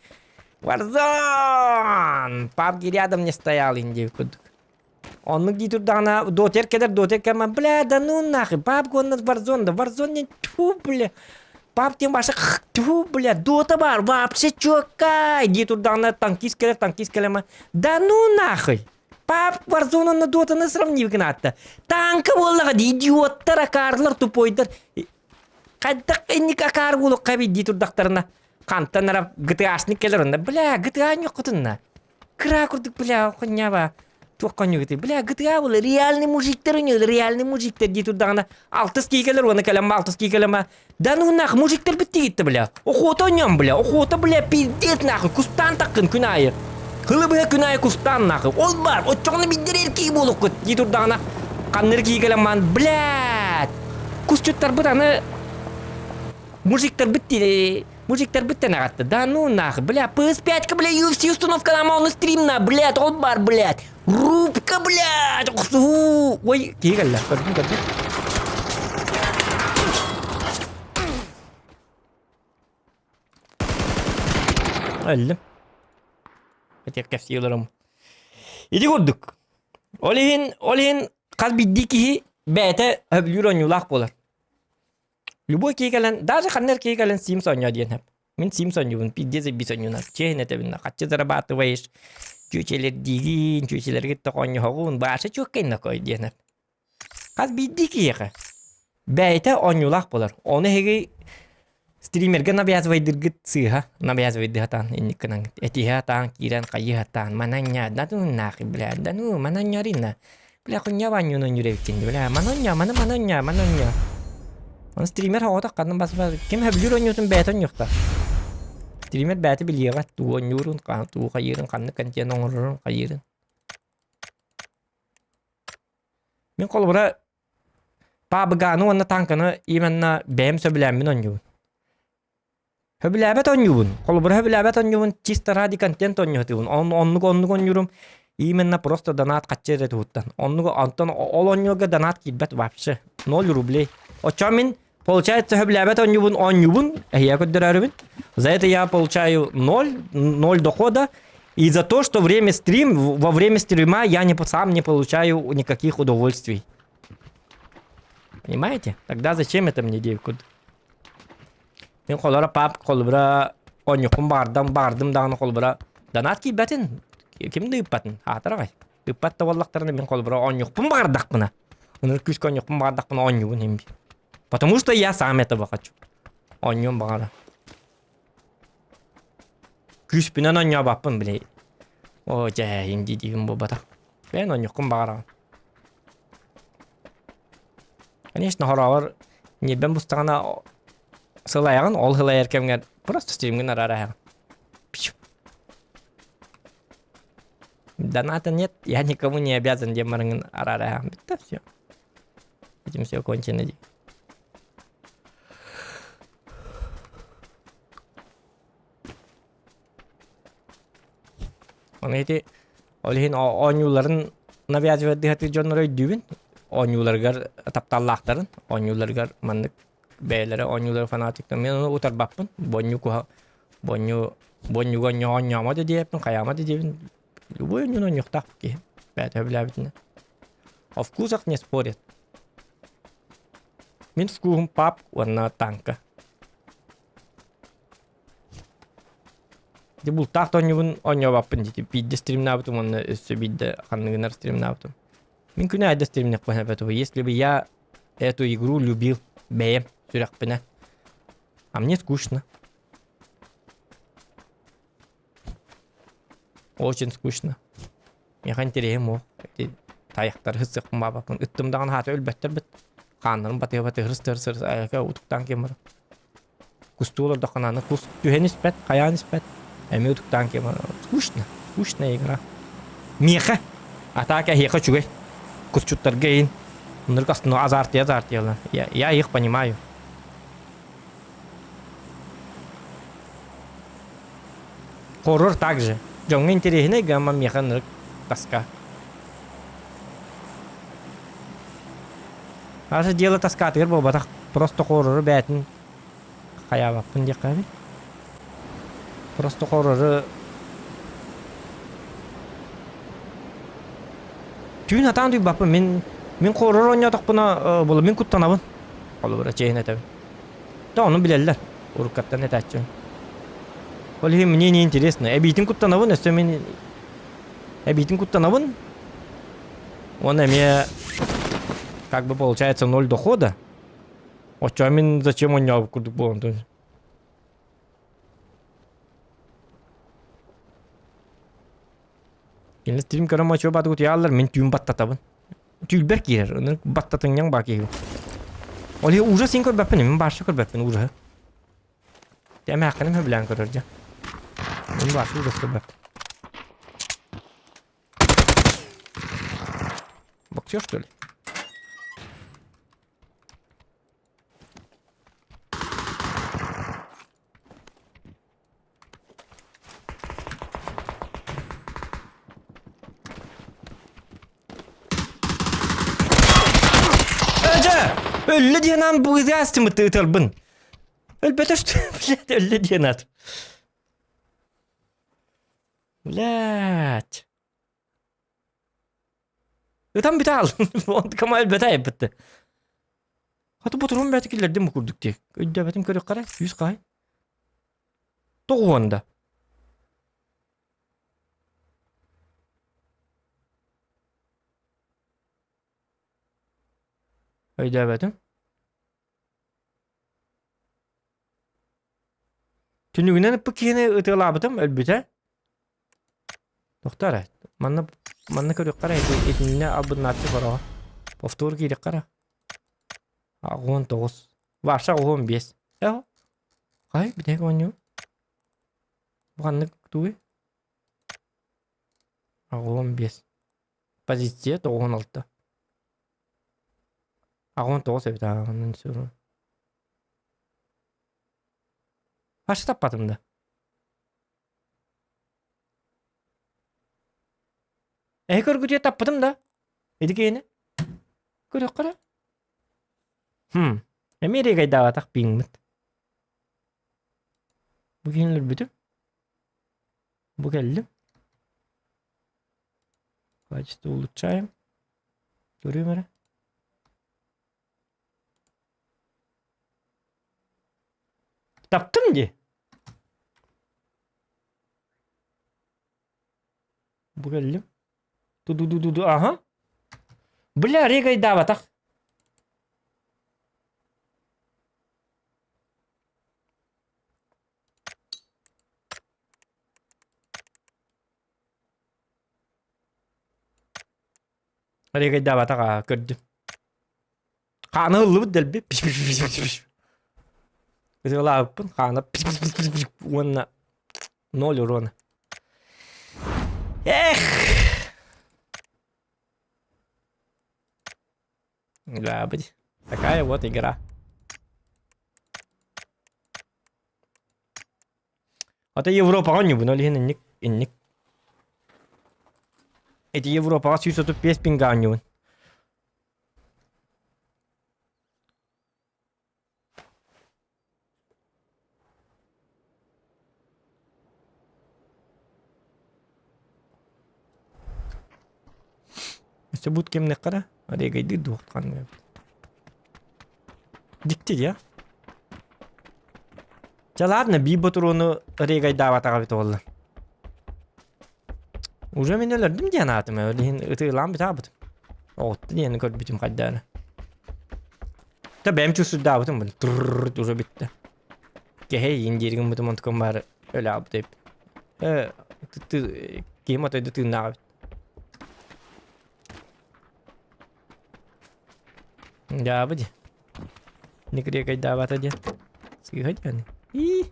Warzone! PUBG рядом не стоял, индия курдук. Оннук дии турдаҕына, дотер кэлэр, дотер кэлмэ, бля, да ну нахуй, PUBG уонна Warzone, да Warzone не тьфу, бля. Пап диэн баша тьфу, бля, дота бар, вообще чуоккай дии турдаҕына танкист кэлэр, танкист кэлэмэ. Да ну нахуй! Пап Warzone на дотаны сравнив гынаатта. Танка буоллаҕа дии, идиоттар, акаарлар, тупойдар. Хайдах инник акаар буолуохха эбит дии турдахтарына хантан ара ГТАшник кэлэр онно. Бля, ГТА ньоххутунна. Кыра курдук, бля, хуйняба. Туох конньугуты? Бля, GTA был реальный мужиктер у реальный мужиктер дии турдаҕына алтыс кии кэлэр уонна кэлэн алтыс кии кэлэн да ну нах мужиктер бүттигитте бля охота нем бля охота бля пиздец нахуй кустаан таккын күн аайы кылы быһа күн аайы кустаан нахуй ол бар оччоҕуна биирдэр эр кии буолуккут дии турдаҕына ханныр кии кэлэн маан блядь кусчуттарбыт аны мужиктарбыт Мужиктарбыт тэнэҕэтте. Да ну нахуй, бля, PS5-ка, бля, UFC установкалаама, ону стримна, блядь, ол бар, блядь. Рубка, блядь, охсуһуу. Ой, киһи кэллэ, көрдүм, көрдүм. Өллүм. Этиэх кэпсии олором. Ити курдук. Ол иһин, ол иһин хас биирдии киһи бэйэтэ сөбүлүүр оонньуулаах буолар. Любой киһи кэлэн, даже ханна эрэ киһи кэлэн Sims оонньоо диэн сөп. Мин Sims оонньуубун, пиздец заебись оонньуунар. Чиэһин этэбин, хаччы зарабатываешь, чүөчэлэрдиигин, чүөчэлэргит оонньоһоҕун, баша чүөккэй нокой диэн сөп. Хас биирдии киһиэхэ бэйэтэ оонньуулаах буолар. Ону эһиги стримергэ навязывайдыргыт сыыһа, навязывайдыһатаан инник гынан этиһэ атаан киирэн хайыһатаан мананьа да ну нахуй бля да ну мананьарина Бля, хуйня ваннюну нюревкин, бля, манонья, маны манонья, манонья. Он стример оҕото ханна баспа ким хөбүлүүр оонньуутун бэйэтэ оонньуохта. Стример бэйэтэ билиэҕэ тугу оонньуурун, тугу хайыырын, ханнык контент оҥорорун, хайыырын. Мин холобура PUBG-ны уонна танканы именно бэйэм сөбүлээммин оонньуубун. Сөбүлээбэт оонньуубун. Холобура сөбүлээбэт оонньуубун чисто ради контент оонньоотуубун. Оннук оннук оонньуурум именно просто донат хаччы эрэ туһуттан. Оннук онтон ол оонньуурга донат киирбэт вообще. Ноль рублей. Оччо мин получается сөбүлээбэт оонньуубун оонньуубун эһиэхэ көрдөрөрүбүн. За это я получаю ноль, ноль дохода. И за то, что время стрим, во время стрима я не, сам не получаю никаких удовольствий. Понимаете? Тогда зачем это мне девку? Мин холоро пап холобура оонньуохпун баҕардам баҕардым даҕаны холобура донат киирбэтин ким да ыыппатын аатар аҕай ыыппат да буоллахтарына мин холобура оонньуохпун баҕардахпына ынырык күүскэ оонньуохпун баҕардахпына оонньуубун иһин потому что я сам этого хочу оонньуом баҕара күүспүнэн оонньообоппун били оо дьэ инди диибин буолбатах бэйэн оонньуоххун баҕараҕын Конечно, хороҕор ньиэрбэм бустаҕына сылайаҕын, ол сылайар кэмҥэр просто стримҥин араараһаҕын. Доната нет, я никому не обязан диэн бараҥҥын араараһаҕын. Бүтта все. Этим все кончено дии. Оны ити ол иһин оонньууларын навязывать дыһатыы дьоннору өйдүүбүн. Оонньууларыгар тапталлаахтарын, оонньууларыгар маннык бэйэлэрэ оонньуулары фанатиктар. Мен ону утарбаппын. Бонньу куһа бонньу бонньуга оонньоомо да диэппин, хайаама да диэбин. Любой оонньууну оонньуохтаах киһи. Бэйэтэ сөбүлээбитинэн. О вкусах не спорят. Мин вкуһум пап уонна танка. Дьэ бултаах да оонньуубун оонньообоппун дии. Биирдэ стримнаабытым уонна өссө биирдэ ханныгынар стримнаабытым. Мин күнү аайы да стримниэхпин эбэтэ Если бы я эту игру любил бэйэм сүрэхпинэ. А мне скучно. Очень скучно. Миэхэ интэриэһим ол. Ити тайахтары сыахпын баабаппын. Ыттым даҕаны хаата өлбөттөр бит. Хааннарын батыа-батыа хырыс-тырыс айака утуктаан киэн баран. Кустуу олордоххуна аны кус түһэн испэт, хайаан испэт. Эмиэ утуктаан киэн баран. Скучно. Скучная игра. Миэхэ. А так эһиэхэ үчүгэй. Кусчуттарга иин. Оннук астына азартия азартиялар. Я, я их понимаю. Хоррор также. Дьоҥҥо интэриэһинэй гамма миэхэ ынырык тоска. Аше дело тоскатыгар буолбатах. Просто хоррору бээтин хайаабаппын диэххэ эбит. Просто хоррору Түүн атаан туйбаппын. Мин мин хоррор оонньоотохпуна була мин куттанабын. Холобура чиэһин этэбин. Да ону билэллэр. Уруккаттан этээччим. Ол иһин мне не интересно. Эбиитин куттанабын, өссө мин эбиитин куттанабын. Уонна эмиэ как бы получается ноль дохода. Оччоҕо мин зачем оонньообут курдук буолан Кинилэр стрим көрөн мочуо бааты утуйааллар, мин түүн баттатабын. Түүлбэр киирэр, ынырык баттатынньаҥ баа киһи. Ол иһин ужас син көрбөппүн, мин баарша көрбөппүн ужаһы. Тэ эмээххиним сөбүлээн көрөр дьэ. Мин баарша ужас көрбөппүн. Боксер что ли? Эдьэ! Өллө диэн аан быыһы астымыт ытарбын. Өлбөтө блядь, өллө диэн аат. Блядь. Ытан бүтэ хааллым. Онтукам өлбөтө айбытты. Хата ботурун бэйэтэ киллэрдим бу курдук дии. Өйдөөбөтүм көрүөххэ эрэ. Күүс хаай. Тоҕуон да. Өйдөөбөтүм. Түннүгүнэн ыппыт киһини ытыалаабытым, өлбүтэ. Тохтоо эрэ, манна манна көрүөххэ эрэ ити итиннэ албыннааччы бороҕо. Повтор киириэххэ эрэ. 89. Варша 85. Э, хай, бүтэһик оонньуу. Бу ханнык тугуй? 85. Позиция 96. 89 эбит ааҕынан сүрүн. Варша таппатым да. Эһи көргүтүө таппытым да. Ити киһини. Көрүөххэ эрэ. Хм. Эмиэ регайдаабатах пиҥмит. Бу киһини өлөрбүтүм. Бу кэллим. Качество улучшаем. Көрүөм эрэ. Таптым дии. Бу кэллим. Ту-ду-ду-ду-ду, аха. Бля, регайдаабатах. Регайдаабатах аа, көрдүм. Хаана ыллыбыт дэлби. Ытыалаабыппын хаана уонна ноль урона. Эх! Да, быть. Такая вот игра. Ата Европаҕа оонньуубун, ол иһин инник инник. Ити Европаҕа 135 пинга оонньуубун. Өссө бут кэмнэххэ эрэ, арегайдыыр дуо ханнык эбит. Дьикти дии, Чэ ладно, биир ботуруону регайдаабатаҕа эбит буолла. Уже мин өлөрдүм диэн аатым, ол иһин ытыылаан бүтаабытым. Оҕутта диэни көрбүтүм хайдаана. Та бэйэм чувствуйдаабытым бу трррр уже бүттэ. Кэһэй диир гыммытым онтукам баары өлө аалбыт эбит. Э киһим отойду тыыннаах эбит. Дьаабы дии. Никрекайдаабата диэн. Сыыһа диэн. Ии.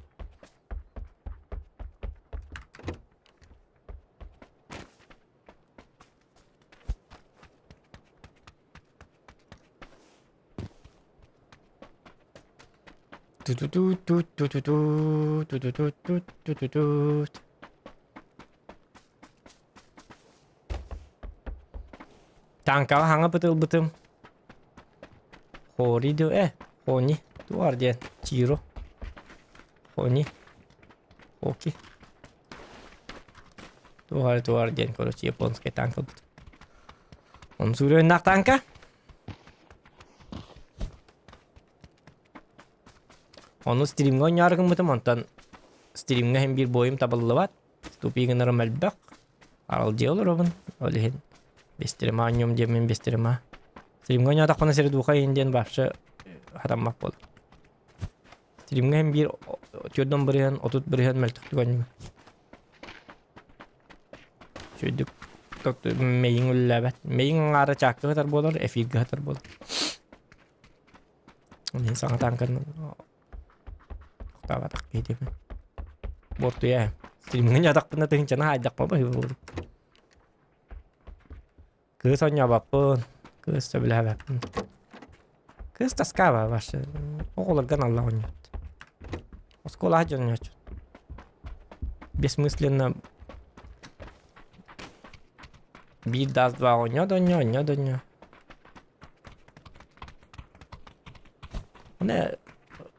Ту-ту-ту-ту-ту-ту-ту, ту-ту-ту-ту-ту-ту-ту. Таҥкаҕа хаҥа ытылбытым. Хори ду э, хони туар диэн Чиро. Хони. Хоки. Туар туар диэн короче японскай танк ылбытым. Он сүрүннэх танка. Ону стримҥа оонньоору гыммытым, онтон стримҥа иһин биир буойум табыллыбат. Тупик гынарым элбэх. Аралдьыйа олоробун. Ол иһин бестирима оонньуом диэммин бестирима. Стримҥа оонньоотохпуна сири-духа иһин диэн вообще хатаммат буоллум. Стримҥа иһин биир 40 бырыһыан, 30 бырыһыан мөлтөхтүк оонньуубун. Үчүгэйдик мэйиҥ үлэлээбэт. Мэйиҥ аҥаара чаакка сытар буолар, эфиргэ сытар буолар. Мин саҥа тааҥканы тохтообатах киһи диэбин. Буортуйа. Стримҥэ ньатахпына тыһыынчаны хаайдахпа быһыы Кыыс оонньообоппун, кыыс сөбүлээбэппин. Кыыс таскаба вообще. Оҕолорго аналлаах оонньоот. Оскуолаҕа дьон оонньооччу. Бессмысленно биир даст два оонньоо да оонньоо, оонньоо да оонньоо. Оны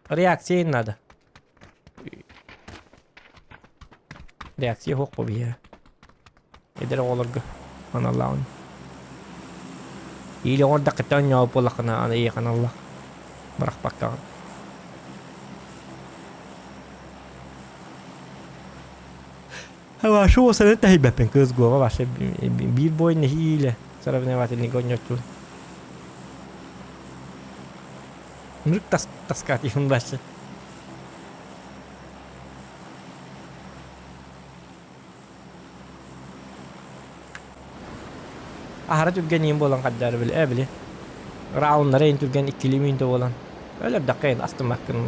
реакция надо. Реакция суох буолуо. Эдэр оҕолорго аналлааҕын. Или оҥордоххуттан оонньообут буоллаххына аны эйиэхэ аналлаах. Бырахпаккаҕын. Вашу уосаны тэһийбэппин кыыс Гова вообще биир бой нэһиилэ соревновательный оонньооччубун. Мырык таскаатыйым башы. Аһара түргэн иин буолан хаддары били э били рауннара иин түргэн иккилии мүнтэ буолан өлөрдөххө иин астыммаккын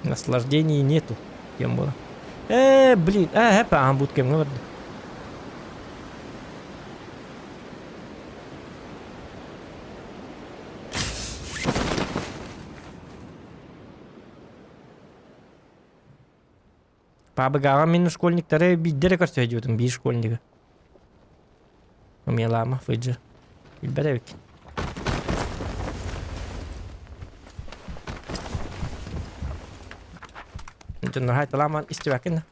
наслаждений нету диэн буолан э блин э хэп ахан буут кэмҥэ барда Пабыгаҕа мин школьниктары биирдэ эрэ көрсө сылдьыбытым, биир школьнигы. Умелама, Фыджи. Билбэт эбиккин. Дьоннор хайталааман истибэккин да.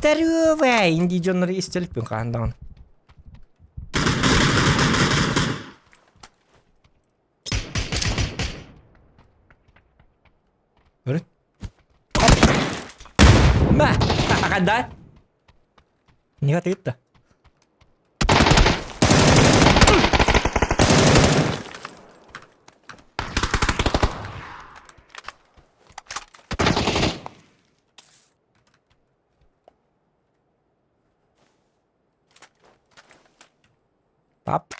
Здорово! Инди дьоннору истэликпин хаһан даҕаны. Көрүн. Мә! Ханда? Не тыытта. Пап,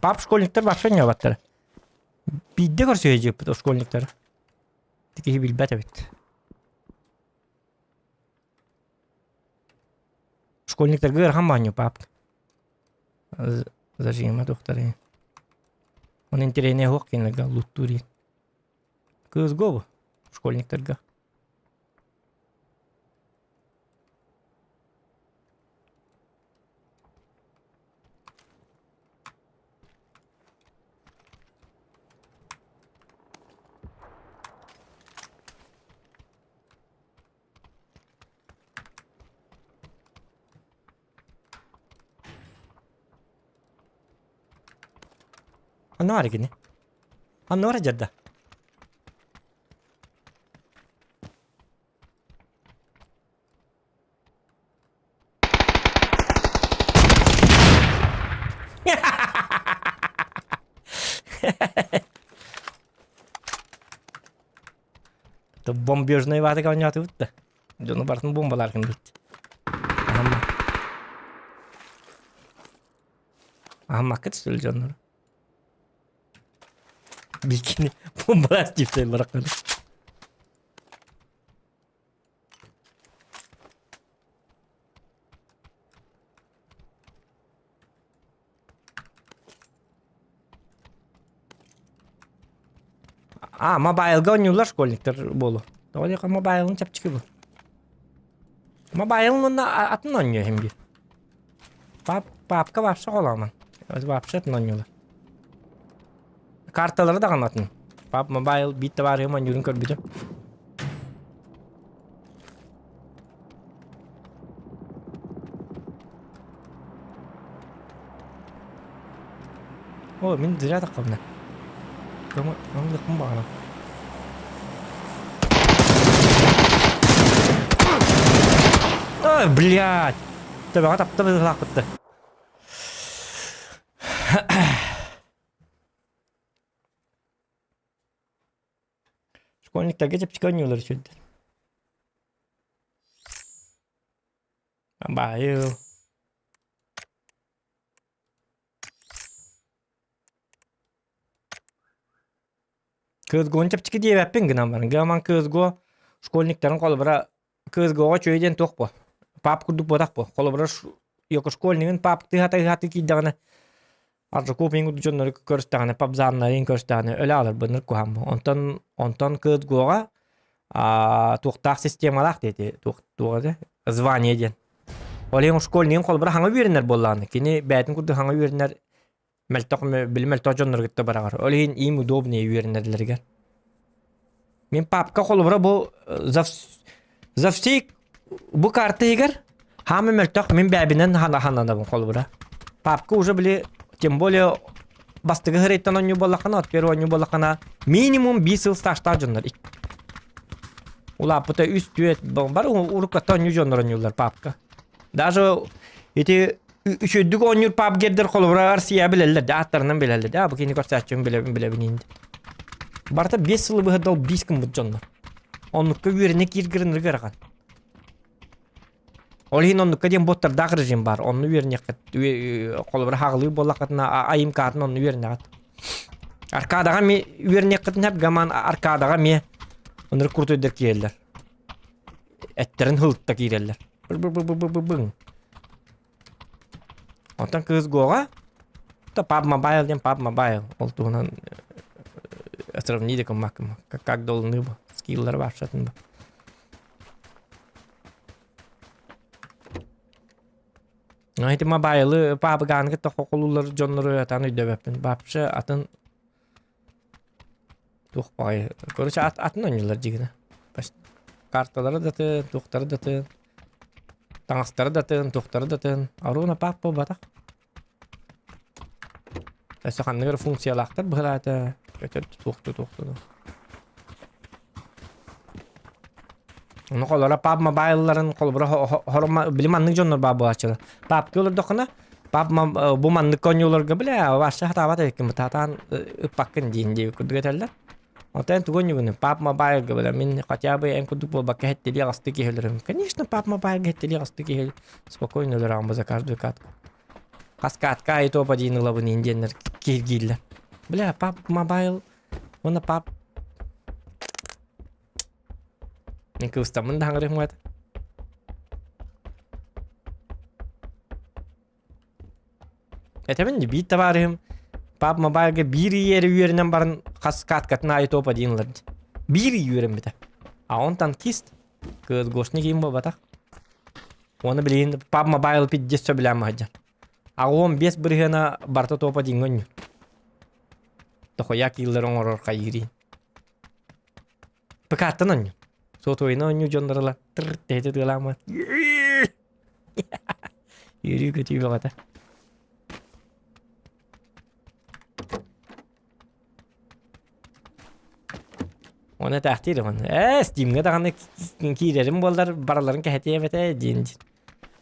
пап школьниктар вообще не баттар. Биирдэ көрсүһэ дьиэппит школьниктар. Киһи билбэт эбит. Школьниктарга ыарахан баанньу пап. Зажима тухтары. Он интэриэһинэй суох кинилэргэ луттуур иин. Кыыс го школьниктарга. Ханна баар кини? Ханна бара дьарда? Бомбежный ватык оонньоотубут да. Дьону барытын бомбалаар гынныбыт. Аһамма. Аһаммакка түстүл дьоннору. Бикини бомбалаас дип баракканы. А, мобайлга оонньууллар школьниктар буолуо. Тоҕо диэххэ мобайлын чэпчэки бу. Мобайлын уонна атын оонньуо иһин биир. Пап, папка вообще холоомон. Вообще атын оонньуулар. Карталары даҕаны атын. Пап мобайл биир табаарыһым оонньуурун көрбүтүм. О, мин зря таххабына. Көҥү ылыахпын баҕарам. Ой, блядь! Төбөҕө тапта быһыылаахпытты. Школьниктарга чэпчэки оонньуулар үчүгэй. Баайы. Кыызгуун чэпчэки диэбэппин гынан баран. Гаман кыызгуо школьниктарын холобура кыызгуоҕа үчүгэй диэн туох буо. Пап курдук буотах буо. Холобура йоко школьнигын пап тыһата-ыһата киирдэҕинэ Аржаков мин курдук дьоннору көрүстэҕинэ пабзааннарын көрүстэҕинэ өлө ааларбыннар куһаан бу. Онтон онтон кыызгуоҕа туохтаах системалаах диэти туох туох этэ звание диэн. Ол иһин школьнигын холобура хаҥа үөрэнэр буоллаҕына кини бэйэтин курдук хаҥа үөрэнэр мөлтөх били мөлтөх дьоннору кытта бараҕар. Ол иһин им удобнее үөрэнэллэригэр. Мин папка холобура бу за, за всей бу карта иһигэр хаамы мөлтөх мин бэйэбинэн хананабын холобура. Папка уже били тем более бастыгы хырыйтан оонньуу буоллаххына, от первый оонньуу буоллаххына минимум 5 сыл стажтаах дьоннор. Улааппыта үс түөрт бары уруккаттан оонньуу дьоннор оонньууллар папка. Даже ити үчүгдүк оонньуур пабгердер холобура Россия билэллэр да ааттарынан билэллэр да бу кини көрсөөччүм билэбин билэбин инди. Барыта 5 сылы быһа дол 5 гыммыт дьоннор. Оннукка үөрэнэ кииргирин ыгарахан. Ол иһин оннукка диэн боттардаах режим бар. Онну үөрэниэххит холобура хаҕылыы буоллаххытына айым-каатын онну үөрэнэҕит. Аркадаҕа ми үөрэниэххитин сөп гаман аркадаҕа эмиэ ынырык куртуйдар киирэллэр. Эттэрин һылытта киирэллэр. Быр-быр-быр-быр-быр-быр. Онтон кыыс Гоҕа то PUBG Mobile диэн PUBG Mobile ол туһунан сравнить да гыммаккын как долыныы бу скиллары вообще бу. Ну ити мобайлы PUBG-ны кытта хокулуулар дьоннору атан өйдөбөппүн. Вообще атын Туох баҕайы короче атын оонньуулар дьигинэ. Карталары да тыын, туохтары да тыын, таҥастары да тыын, туохтары да тыын. Аруна пап буолбатах. Өссө ханнык эрэ функциялаахтар быһылаата. Өтөр туохту туохту. Ону холоро пап мобайлларын холобура хоро били маннык дьоннор баар буолааччылар. Папка олордоххуна пап бу маннык оонньууларга бля вообще хатаабат эбиккин бытаатаан ыппаккын диин диэбит курдук этэллэр. Оттон эн тугу оонньуугунуй? Пап мобайлга бля мин хотя бы эн курдук буолбакка хэттилии аҕастыы киһи өлөрөмүн. Конечно, пап мобайлга хэттилии аҕастыы киһи спокойно өлөрөҕүн бу за каждую катку. Хас катка аайы топ один ылабын иин диэннэр киһиргииллэр. Бля, PUBG Mobile уонна PUBG Мин кыбыстаммын да хаҥырыам этэ. Этэбин дии, биир табаарыһым PUBG Mobile-га биир ый эрэ үөрэнэн баран хас каткатын аайы топ один ылар дии. Биир ый үөрэммитэ. А он танкист. Кыыс гошник буолбатах. Уонна билигин PUBG Mobile пиздец сөбүлээн сылдьар. 85 бырыһыана барыта топ одиҥҥа оонньуур. Дохуя кииллэр оҥорор хайыырый. ПК-ттан оонньуур. Сотовойна оонньуу дьоннор ыла тыр тэһитэ тыалааммат. Үөрүү-көтүү бөҕөтө. Оны этээхтиир ону. Ээ, Steamҥэ даҕаны киирэрим буоллар барыларын кэһэтиэм этэ диэн.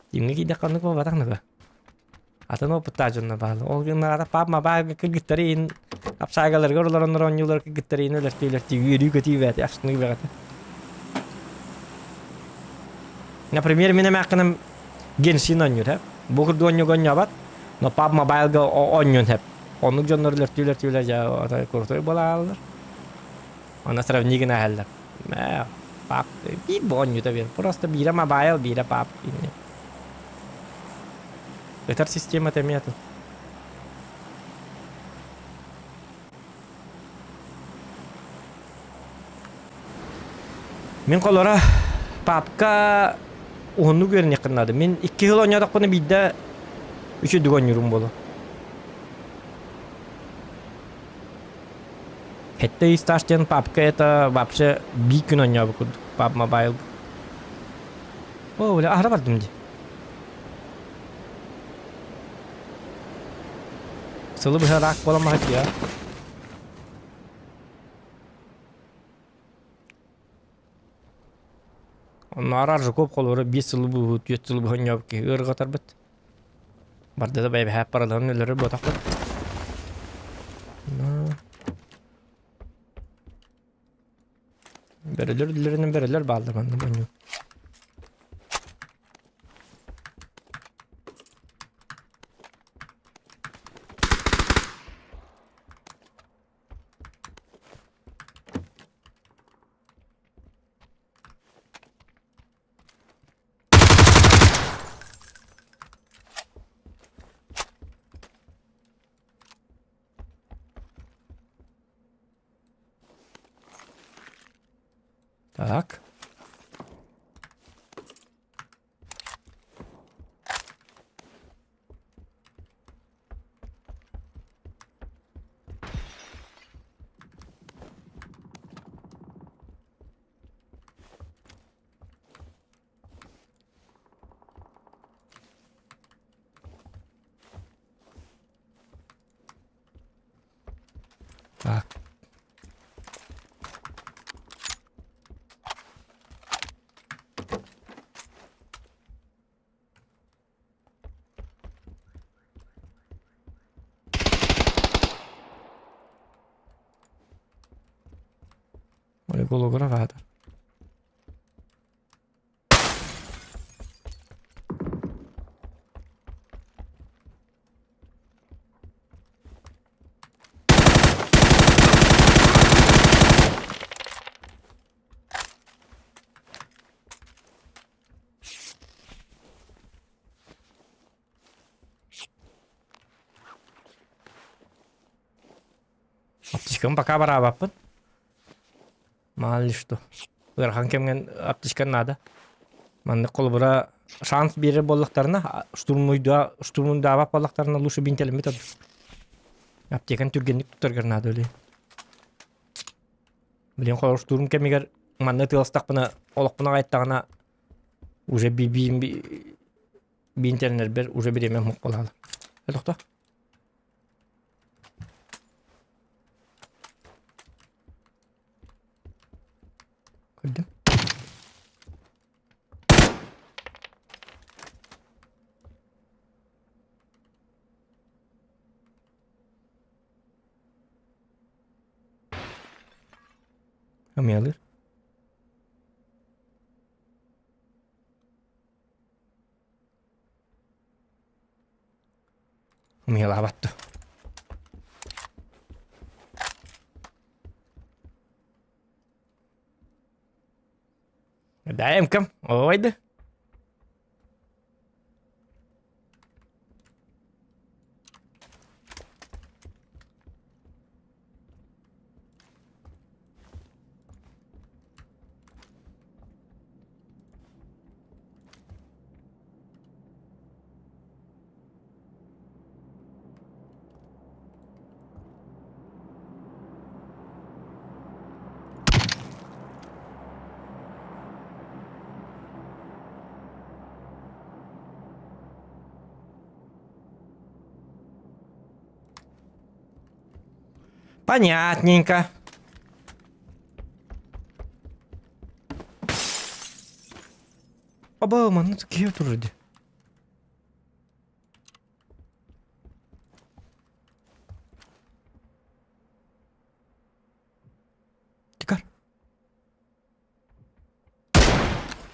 Steamҥэ киирдэххэ оннук буолбатах нуга. Атын опыттаах дьонно баалла. Ол гыннаҕына пап мабаага кыргыттары иһин апсаагаларыгар олороннор оонньуулар кыргыттары иһин өлөртүү-өлөртүү үөрүү-көтүү бэйэтэ астыныы бэҕэтэ. Например, мин эмээххиним Genshin оонньуур һэп. Бу курдук оонньууга оонньообот, но PUBG Mobile-га оонньуон һэп. Оннук дьоннор өлөртүүлэр-түлэр дьэ отой крутой буолааллар. Онно сравни гына иһэллэр. Ээ, PUBG биир бу оонньуута биир. Просто биирэ mobile, биирэ PUBG. Ытар системата эмиэ атын. Мин холоро папка уһуннук үөрэниэххин наада. Мин икки сыл оонньоотохпуна биирдэ үчүгдүк оонньуурум буолуо. Хэттэ истааш диэн папка это вообще биир күн оонньообут курдук PUBG Mobile. О, бля, аһара бардым дии. Сылы быһа рак буолан маһытыа. Оннооҕор Жуков холобура биэс сылы быһыы, түөрт сылы быһа оонньообут киһи ыарырҕатарбыт. Барда да бэйэбэһээп бараларын өлөрөр буотахпыт. Бөрөлөр үллэринэн бөрөлөр бааллар манна бонньуу. Так. Так. Молекула аатар. Аптечкам пока бараабаппын. Мало ли что. Ыарахан кэмҥэ аптечка наада. Маннык холобура шанс биэрэр буоллахтарына, штурмуйда штурмундаабат буоллахтарына лучше бинтэлэммит ордук. Аптеканы түргэнник туттаргар наада өлүй. Билин холобур штурм кэмигэр манна тыаластахпына олохпун аҕайттаҕына уже би би бинтэлэнэрбэр уже бириэмэм суох буолаала. Тохто. Көрдүм. Ымыалыыр. Умелабат ду. Дай МК. Ой да. Понятненько. Оба, манна киһи турар дии. Тикар.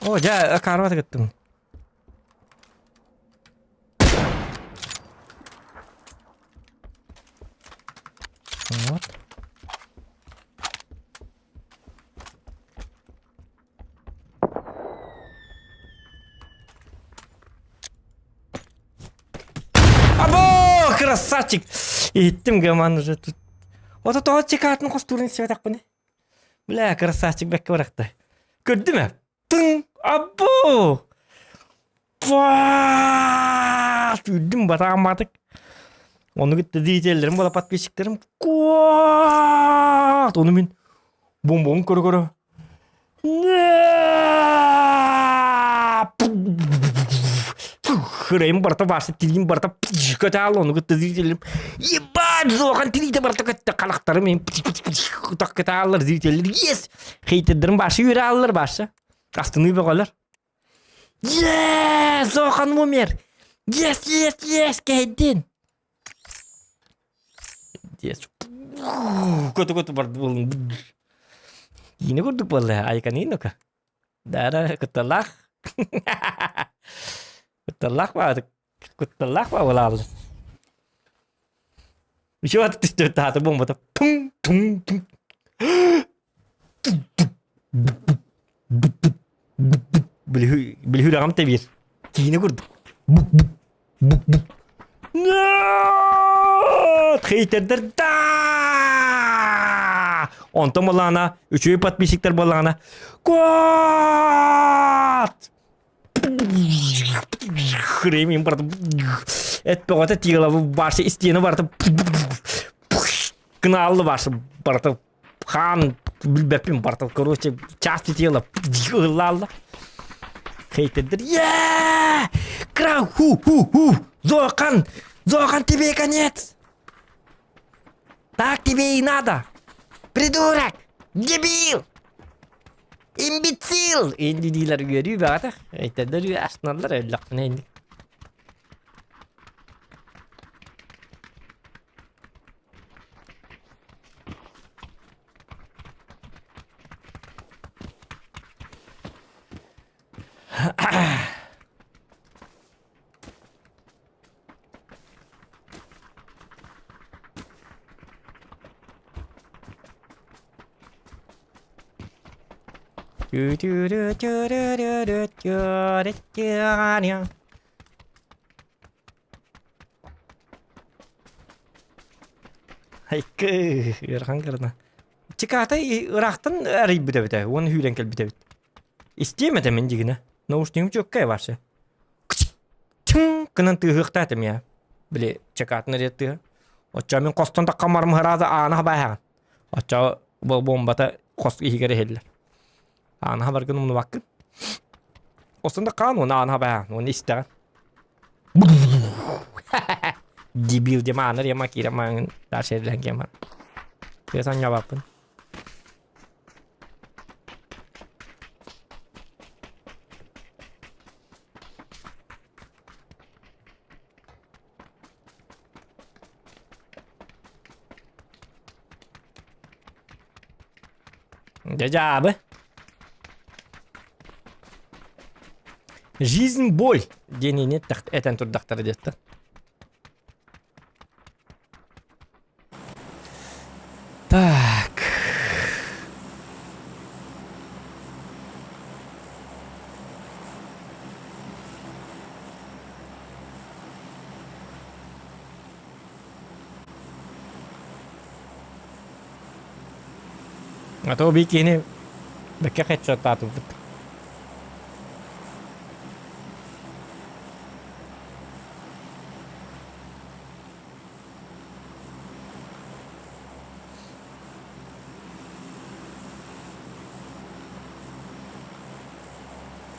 О, дьэ, акаарбат кыттым. Вот. Або, красавчик! Иһиттим гаман уже тут. Ото тоҕо чекаатын хостуурун истибэтэхпиний? Бля, красавчик бэккэ барахта. Көрдүм ээ. Тыҥ! Або! Түүрдүм батаамматык. Ону кытта зрителлэрим буола подписчиктарым куот! Ону мин бомбоҥ көрө-көрө Хырайым барыта баарса тилиим барыта көтө ону кытта зрителлэрим ебать зохан тилиитэ барыта көттө халахтарым так көтө ааллар зрителлэр yes хейтердэрим баарса үөрэ ааллар баарса астыныы бөҕөлөр Yes! Зохан умер! Yes, yes, yes, кэһэйдин! Yes. Көтө-көтө барды буолун. Киинэ курдук буолла, айканыы ну-ка. Дара, кутталлаах. Кутталлаах баҕатык. Кутталлаах баа буолааллар. Еще аты түстүбүт таата бомбата. Тум тум тум. Били хүрэҕим тэбиир. Киинэ курдук. Бук бук бук бук. Нет! Хейтердер да! Онтон буоллаҕына, үчүгэй подписчиктар буоллаҕына, Кот! Хремин барыта эт бөҕөтө тигалабы барса истиэнэ барыта гынааллы барса барыта хаан билбэппин барыта короче части тела ыллаалла хейтердер е крау ху ху ху Зохан Зохан тебе конец так тебе и надо придурок дебил Имбецил! Инди диилэр үөрүү баҕатах. Эйтэрдэр үө астыналлар өллөхпүнэ инник. Айкы, ыарахан кырына. Чиката ыраахтан арыйбыт эбит ээ, уонна сүүрэн кэлбит эбит. Истиэм этэ мин дьигинэ. Наушнигым чүөккэй барсы. Чың гынан тыаһыахтаатым я. Били чекатын эрэ тыаһа. Оччо мин хостон таххан барым ырааза аана хабааһаҕын. Оччо бомбата хос иһигэр иһиллэр. Аана хабаргын умнубаккын. Хостон таххан уонна аана хабааһаҕын уонна истэҕин. Дебил диэм аанар яма киирэ маҥын дальше эрилэн киэмар. Тыа санньабаппын. Дьэ дьаабы. Жизнь боль диэн ини этэн турдахтара диэттэ. А то бии киһини бэккэ хедшоттаатыбыт.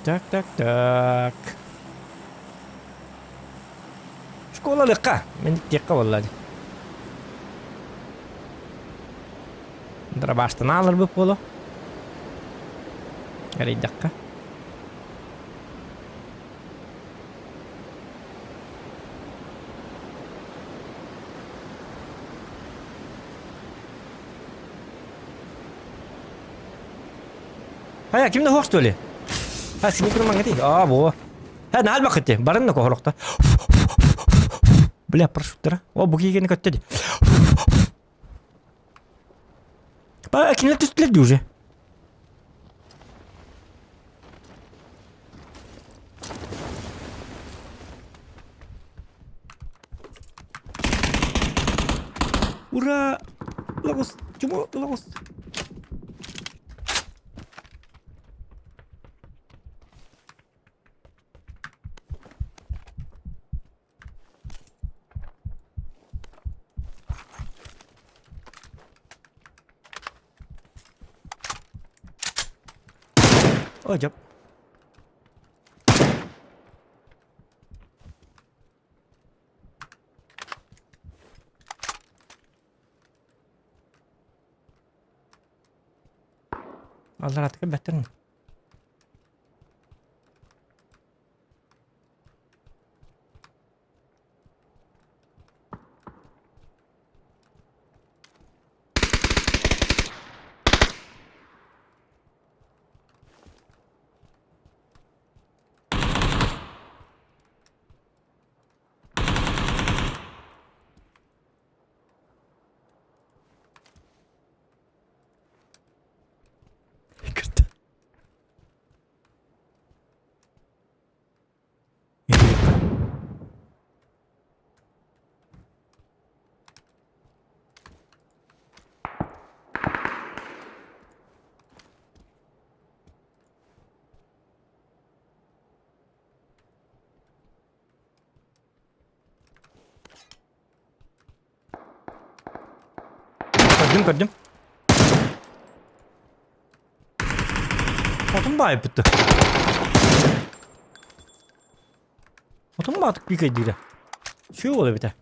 Так, так, так. Школалыкка. Мен тиэххэ буолла дии. Дробаштана аларбыт буолуо. Эрийдэххэ. Хайа, ким да суох что ли? А, сини курмаҥҥытый? Аа, буо. Һэ, наһаа элбэххит Барын да коһорохто. Бля, парашюттара. О, бу киһигини көттө дии. Ба, кинилэр түстүлэр дии уже. Ура! Лагус! Чумо, лагус! Ой, дьап. Аллараатыгар бэттэр Көрдүм, көрдүм. Отун баайыппытты. Отун баатык пикайдыыра. Чүө буола эбитэ.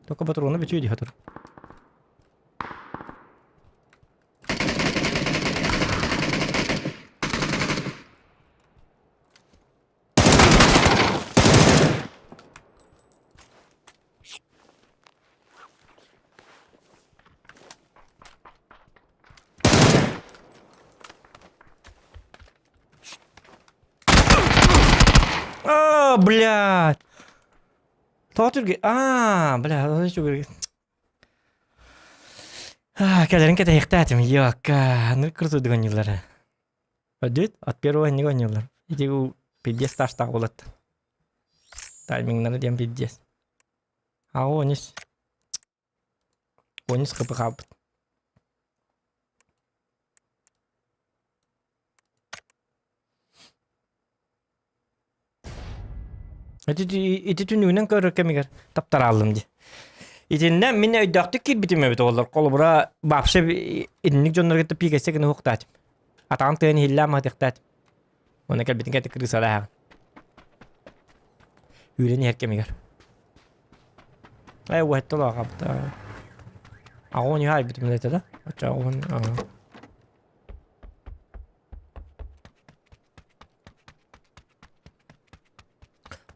Только патроны бүтүө дии хатыр. А, блядь! Тоҕо түргэ... Аа, бля, Кэлэрин кэтэһиэхтээтим, ёкка, аны крутой гонньууллар. Өдүт, от первого не гонньууллар. Ити пиздец таштаах буолат. Таймингнары диэн пиздец. А онис. Онис хыпы хаалбыт. Ити түннүгүнэн көрөр кэмигэр таптарааллым дии. Итиннэ мин өйдөөхтүк киирбитим эбит оҕолор. Холобура, вообще итинник дьоннорго кытта пиикэссе гына уһуктаатым. Атаҕын тыан иһиллээн маһытыахтаатым. Уонна кэлбитин кэннэ крысалааһын. Үүрэн иһэр кэмигэр. Ээ, уһаттал аҕабыта. Аҕа уон айбытым этэ да. Оччоҕо уон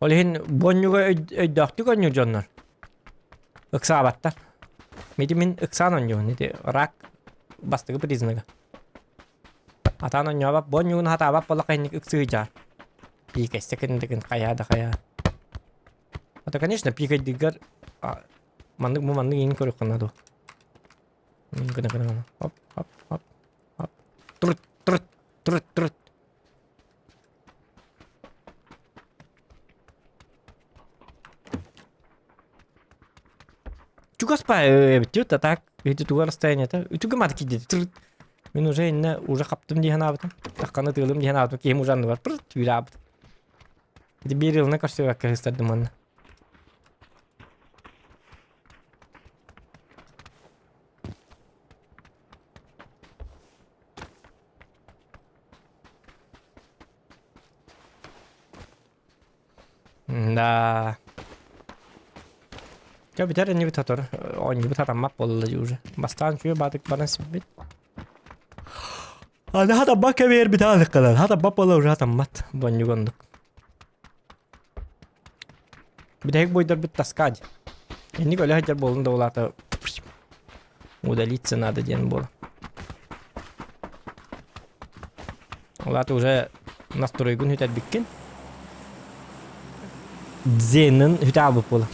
Ол иһин буонньуга өйдөөхтүк оонньуур дьоннор ыксаабаттар. Ити мин ыксаан оонньуубун. Ити рак бастакы признага. Атаан оонньообот, буонньугун хатаабат буоллахха инник ыксыы Пиикэстэ кынныкын хайаа да хайаа. Это, конечно, пиикэйдигэр маннык бу маннык иин көрүөххэ наада. Гына гына Хоп, хоп, хоп, хоп. Трут, трут, трут, трут. Чугас па эбит а так ити туга расстояниета үтүгү мат киирдэ тырт мин уже иннэ уже хаптым дии санаабытым тахханы тыылым дии санаабытым киһим уже анныбар пырт түүраабыт ити биир ылына көрсүбэккэ сыстардым манна Да. Дьэ бүтэр иннибит хотор оонньуубут хатаммат буолла дии уже. Бастаан үчүгэй баатык баран сиппит. Аны хатаммат кэбиэрбит аалыккалар. Хатаммат буола уже хатаммат. Бонньук оннук. Бүтэһик буойдарбыт таска дии. Инник өлө сылдьар буоллун да улаата удалиться надо диэн буола. Улаата уже настройгун сүтэрбиккин. Дзенин сүтэ албыт буолар.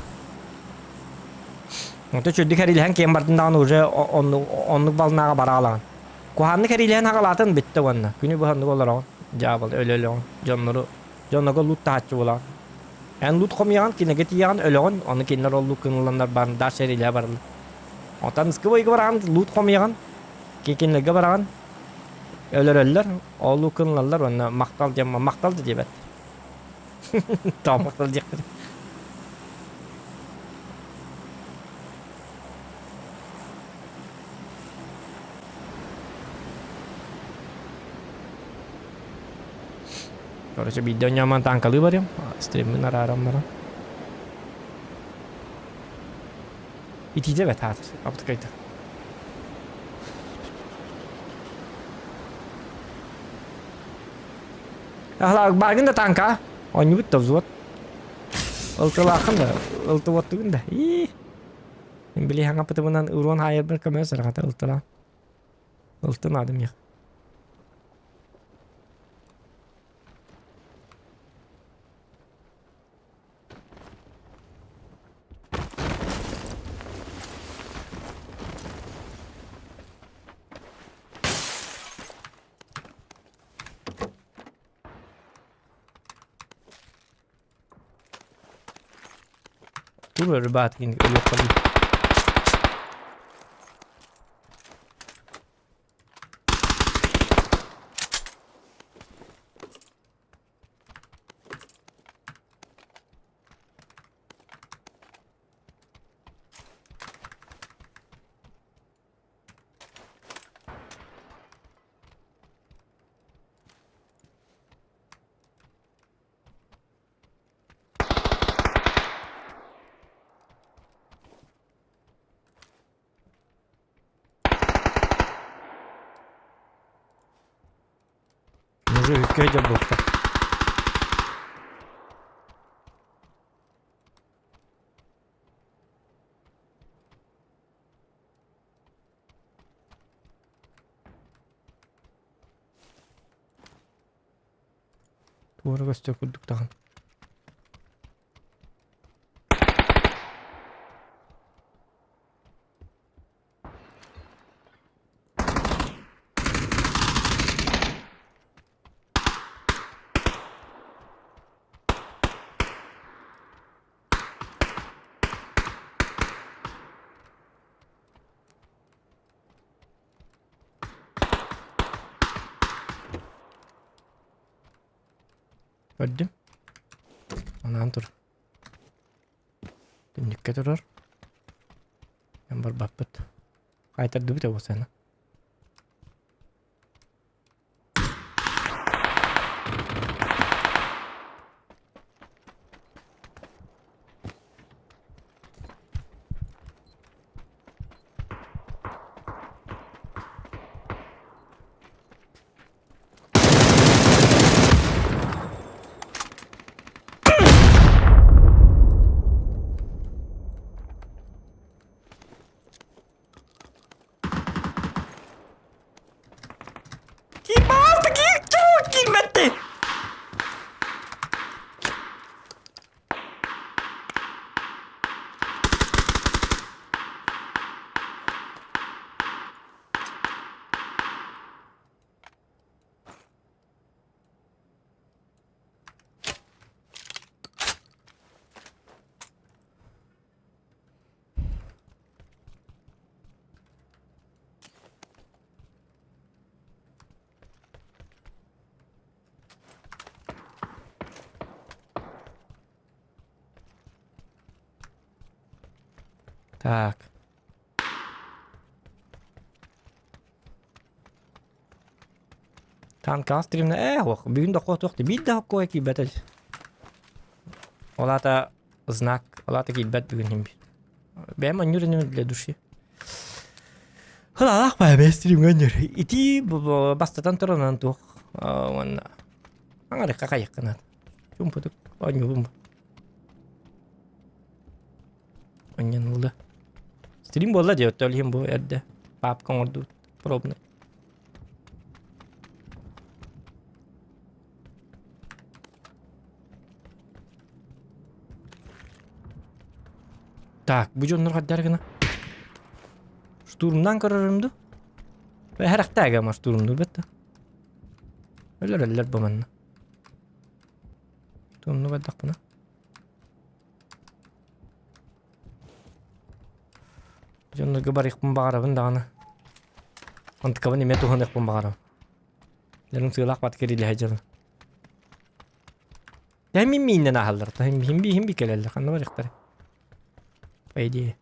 Онто чүрдүк кэрилэһэн киэн бардын даҕаны уже оннук балнааҕа бараалаҕын. Куһаанны кэрилэһэн аҕалаатын бүттэ уонна. Күнү быһа оннук олороҕун. Дьаабал өлө-өлөҕүн. Дьоннору дьоннорго лут таһааччы буолаҕын. Эн лут хомуйаҕын, кинигэ тиийэҕин, өлөҕүн, ону кинилэр ол лук кынылланнар баан дальше эрилэһэ бараллар. Онтон ыскыбайга бараҕын, лут хомуйаҕын, кинилэргэ бараҕын, өлөрөллөр, ол лук кынылаллар уонна махтал диэн махтал да диэбэт. Тоҕо махтал диэхпит. Короче, биирдэ оонньоомон тааҥкалыы барыам, стриммин арааран баран. Итиитэ бэт аат, аптыкайда. Бааргын да тааҥка, оонньуубут да взвод. Ылтылааххын да, ылтыбаттыгын да. Ии. Били хаҥаппытыбынан урон хаайарбар көмө сарҕата ылтылаан. Ылтын аадым миэхэ. Тур өрүбаат кин өлүөххэ Уже үккэ дьоллуохтар. Туора көстөр курдук даҕаны. Көрдүм. Анаан тур. Түннүккэ турар. Эн барбаппыт. Хайтардыбыт эбосана. Так. Танкаҕа стримна ээ суох бүгүн дохуот суох биир да хоккуой киирбэтэ Ол аата знак, ол аата киирбэт бүгүн иһин Бэйэм онньуур иним для души. Хылаалаах баа бэйэ стримҥэ онньуур. Ити бастатан туран туох уонна аҥарыкка хайыккынат. Чумпутук оонньуубун. Онньон буолла. Стрим буолла диэбит ол иһин бу эрдэ папка оҥордубут пробный. Так, бу дьоннор хаддар гына. Штурмнан көрөрүм ду? Бэһэрэхтээгэ ама штурмнуур бэтта. Өлөр-өллөр бу манна. Тумну бардахпына. Дьоннорго барыахпын баҕарабын даҕаны. Онтукабын эмиэ туһаныахпын баҕарабын. Дьонум сыалаах бат кирилэһэ дьону. Мин мииннэн аһаллар. Хим би хим би кэлэллэр. Ханна барыахтара? По идее.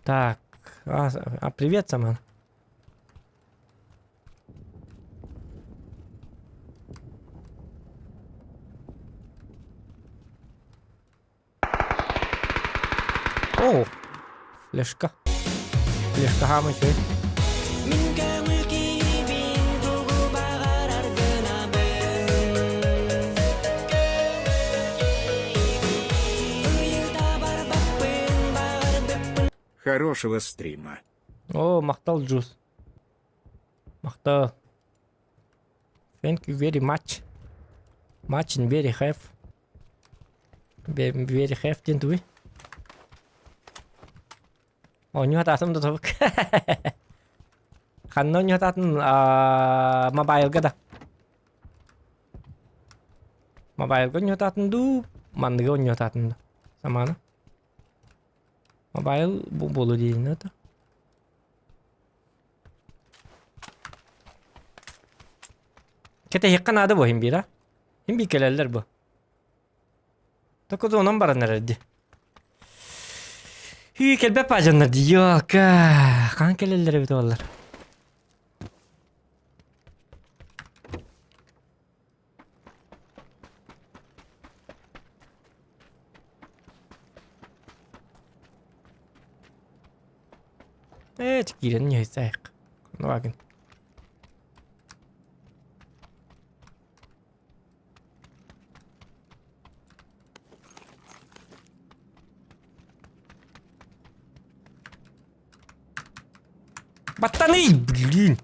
Так, а, привет, Саман. О, флешка. Флешка хаамай үчүгэй. Хорошего стрима. О, махтал Джус. Махтал. Thank you very much. Much and very have. Very have диэн тугуй? Оонньуу хатаатым да тобук. Ханна оонньуу хатаатын мобайлга да. Мобайлга оонньуу хатаатын дуу, манныга оонньуу хатаатын дуу. Самаана. Мобайл бу буолуо диэн это. Кэтэһиэххэ наада буо иһин биир а? Иһин биир кэлэллэр бу. Только онон баран эрэр дии. Хүү кэлбэт баажаннар дии, ёлка. Хаан кэлэллэр эбит олар. Ээ, киирэн ньыһысайык. Нуагын. Баттаный, блин.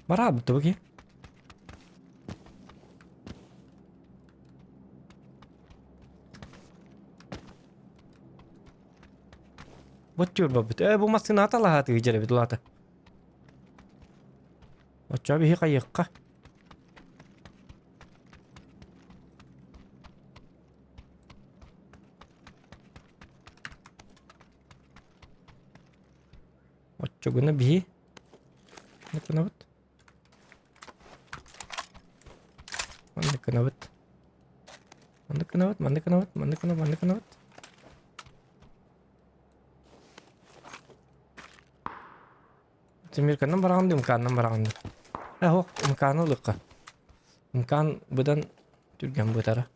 Бараабыт тугу Вот тюрбабыт. Э, бу массыына аталаһаатыгы дьэрэбит улаата. Оччо биһи хайыахха. Оччогуна биһи Маннык Маннык гынабыт. Маннык гынабыт, маннык гынабыт, маннык гынабыт, маннык гынабыт. Тимирканнан бараҕын дуу, МК-нан бараҕын дуу? Э, һуох, МК-ны ылыахха. МК-н быдан түргэн бытара.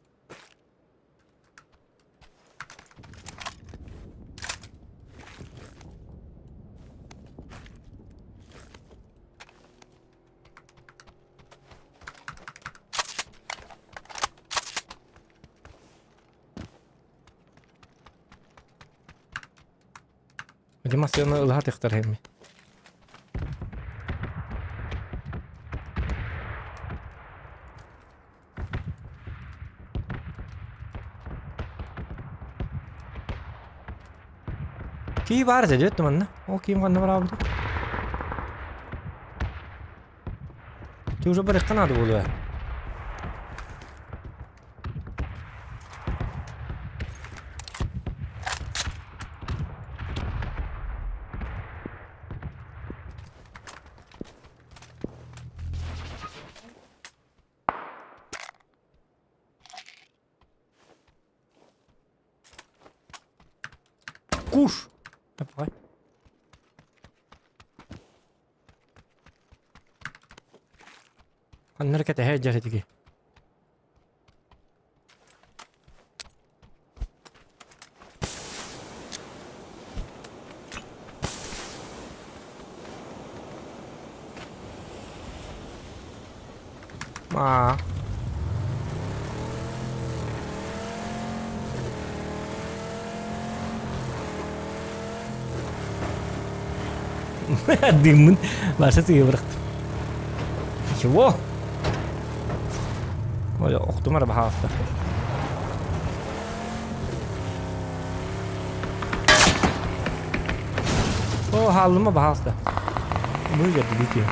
Ити массыына ылаһа тыктар эми. Кии баар этэ диэт манна. Ол киим ханна бараабыта? Ты уже барыахха наада буолуо. Куш! Давай. Ханна эрэ кэтэһэ сылдьар этиги. Аа. Дыммын Барса тыйы бырахтым. Чего? Ой, охтум ара баһаалта. О, хааллыма баһаалта. Бу жерде битио.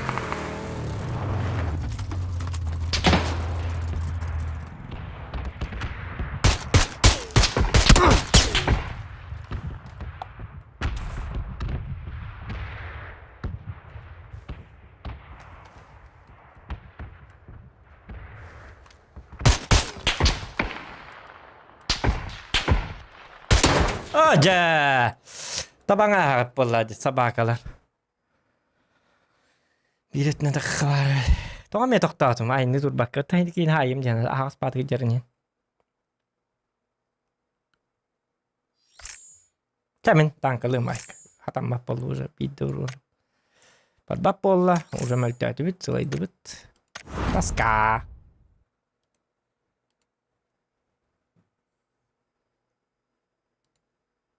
Оо дьэ! Табаҥа аһаҕыт буолла дии собакалар. Биир өттүнэн таххабар. Тоҕо эмиэ тохтоотум? Айанныы турбакка. Киин хаайым диэн аһаҕас баатыгы дьарынын. Чэ мин тааҥкалыым Майк. Хатаммат буолла уже биирдэ уруор. Барбат буолла, уже мөлтөөтүбүт, сылайдыбыт. Тоска.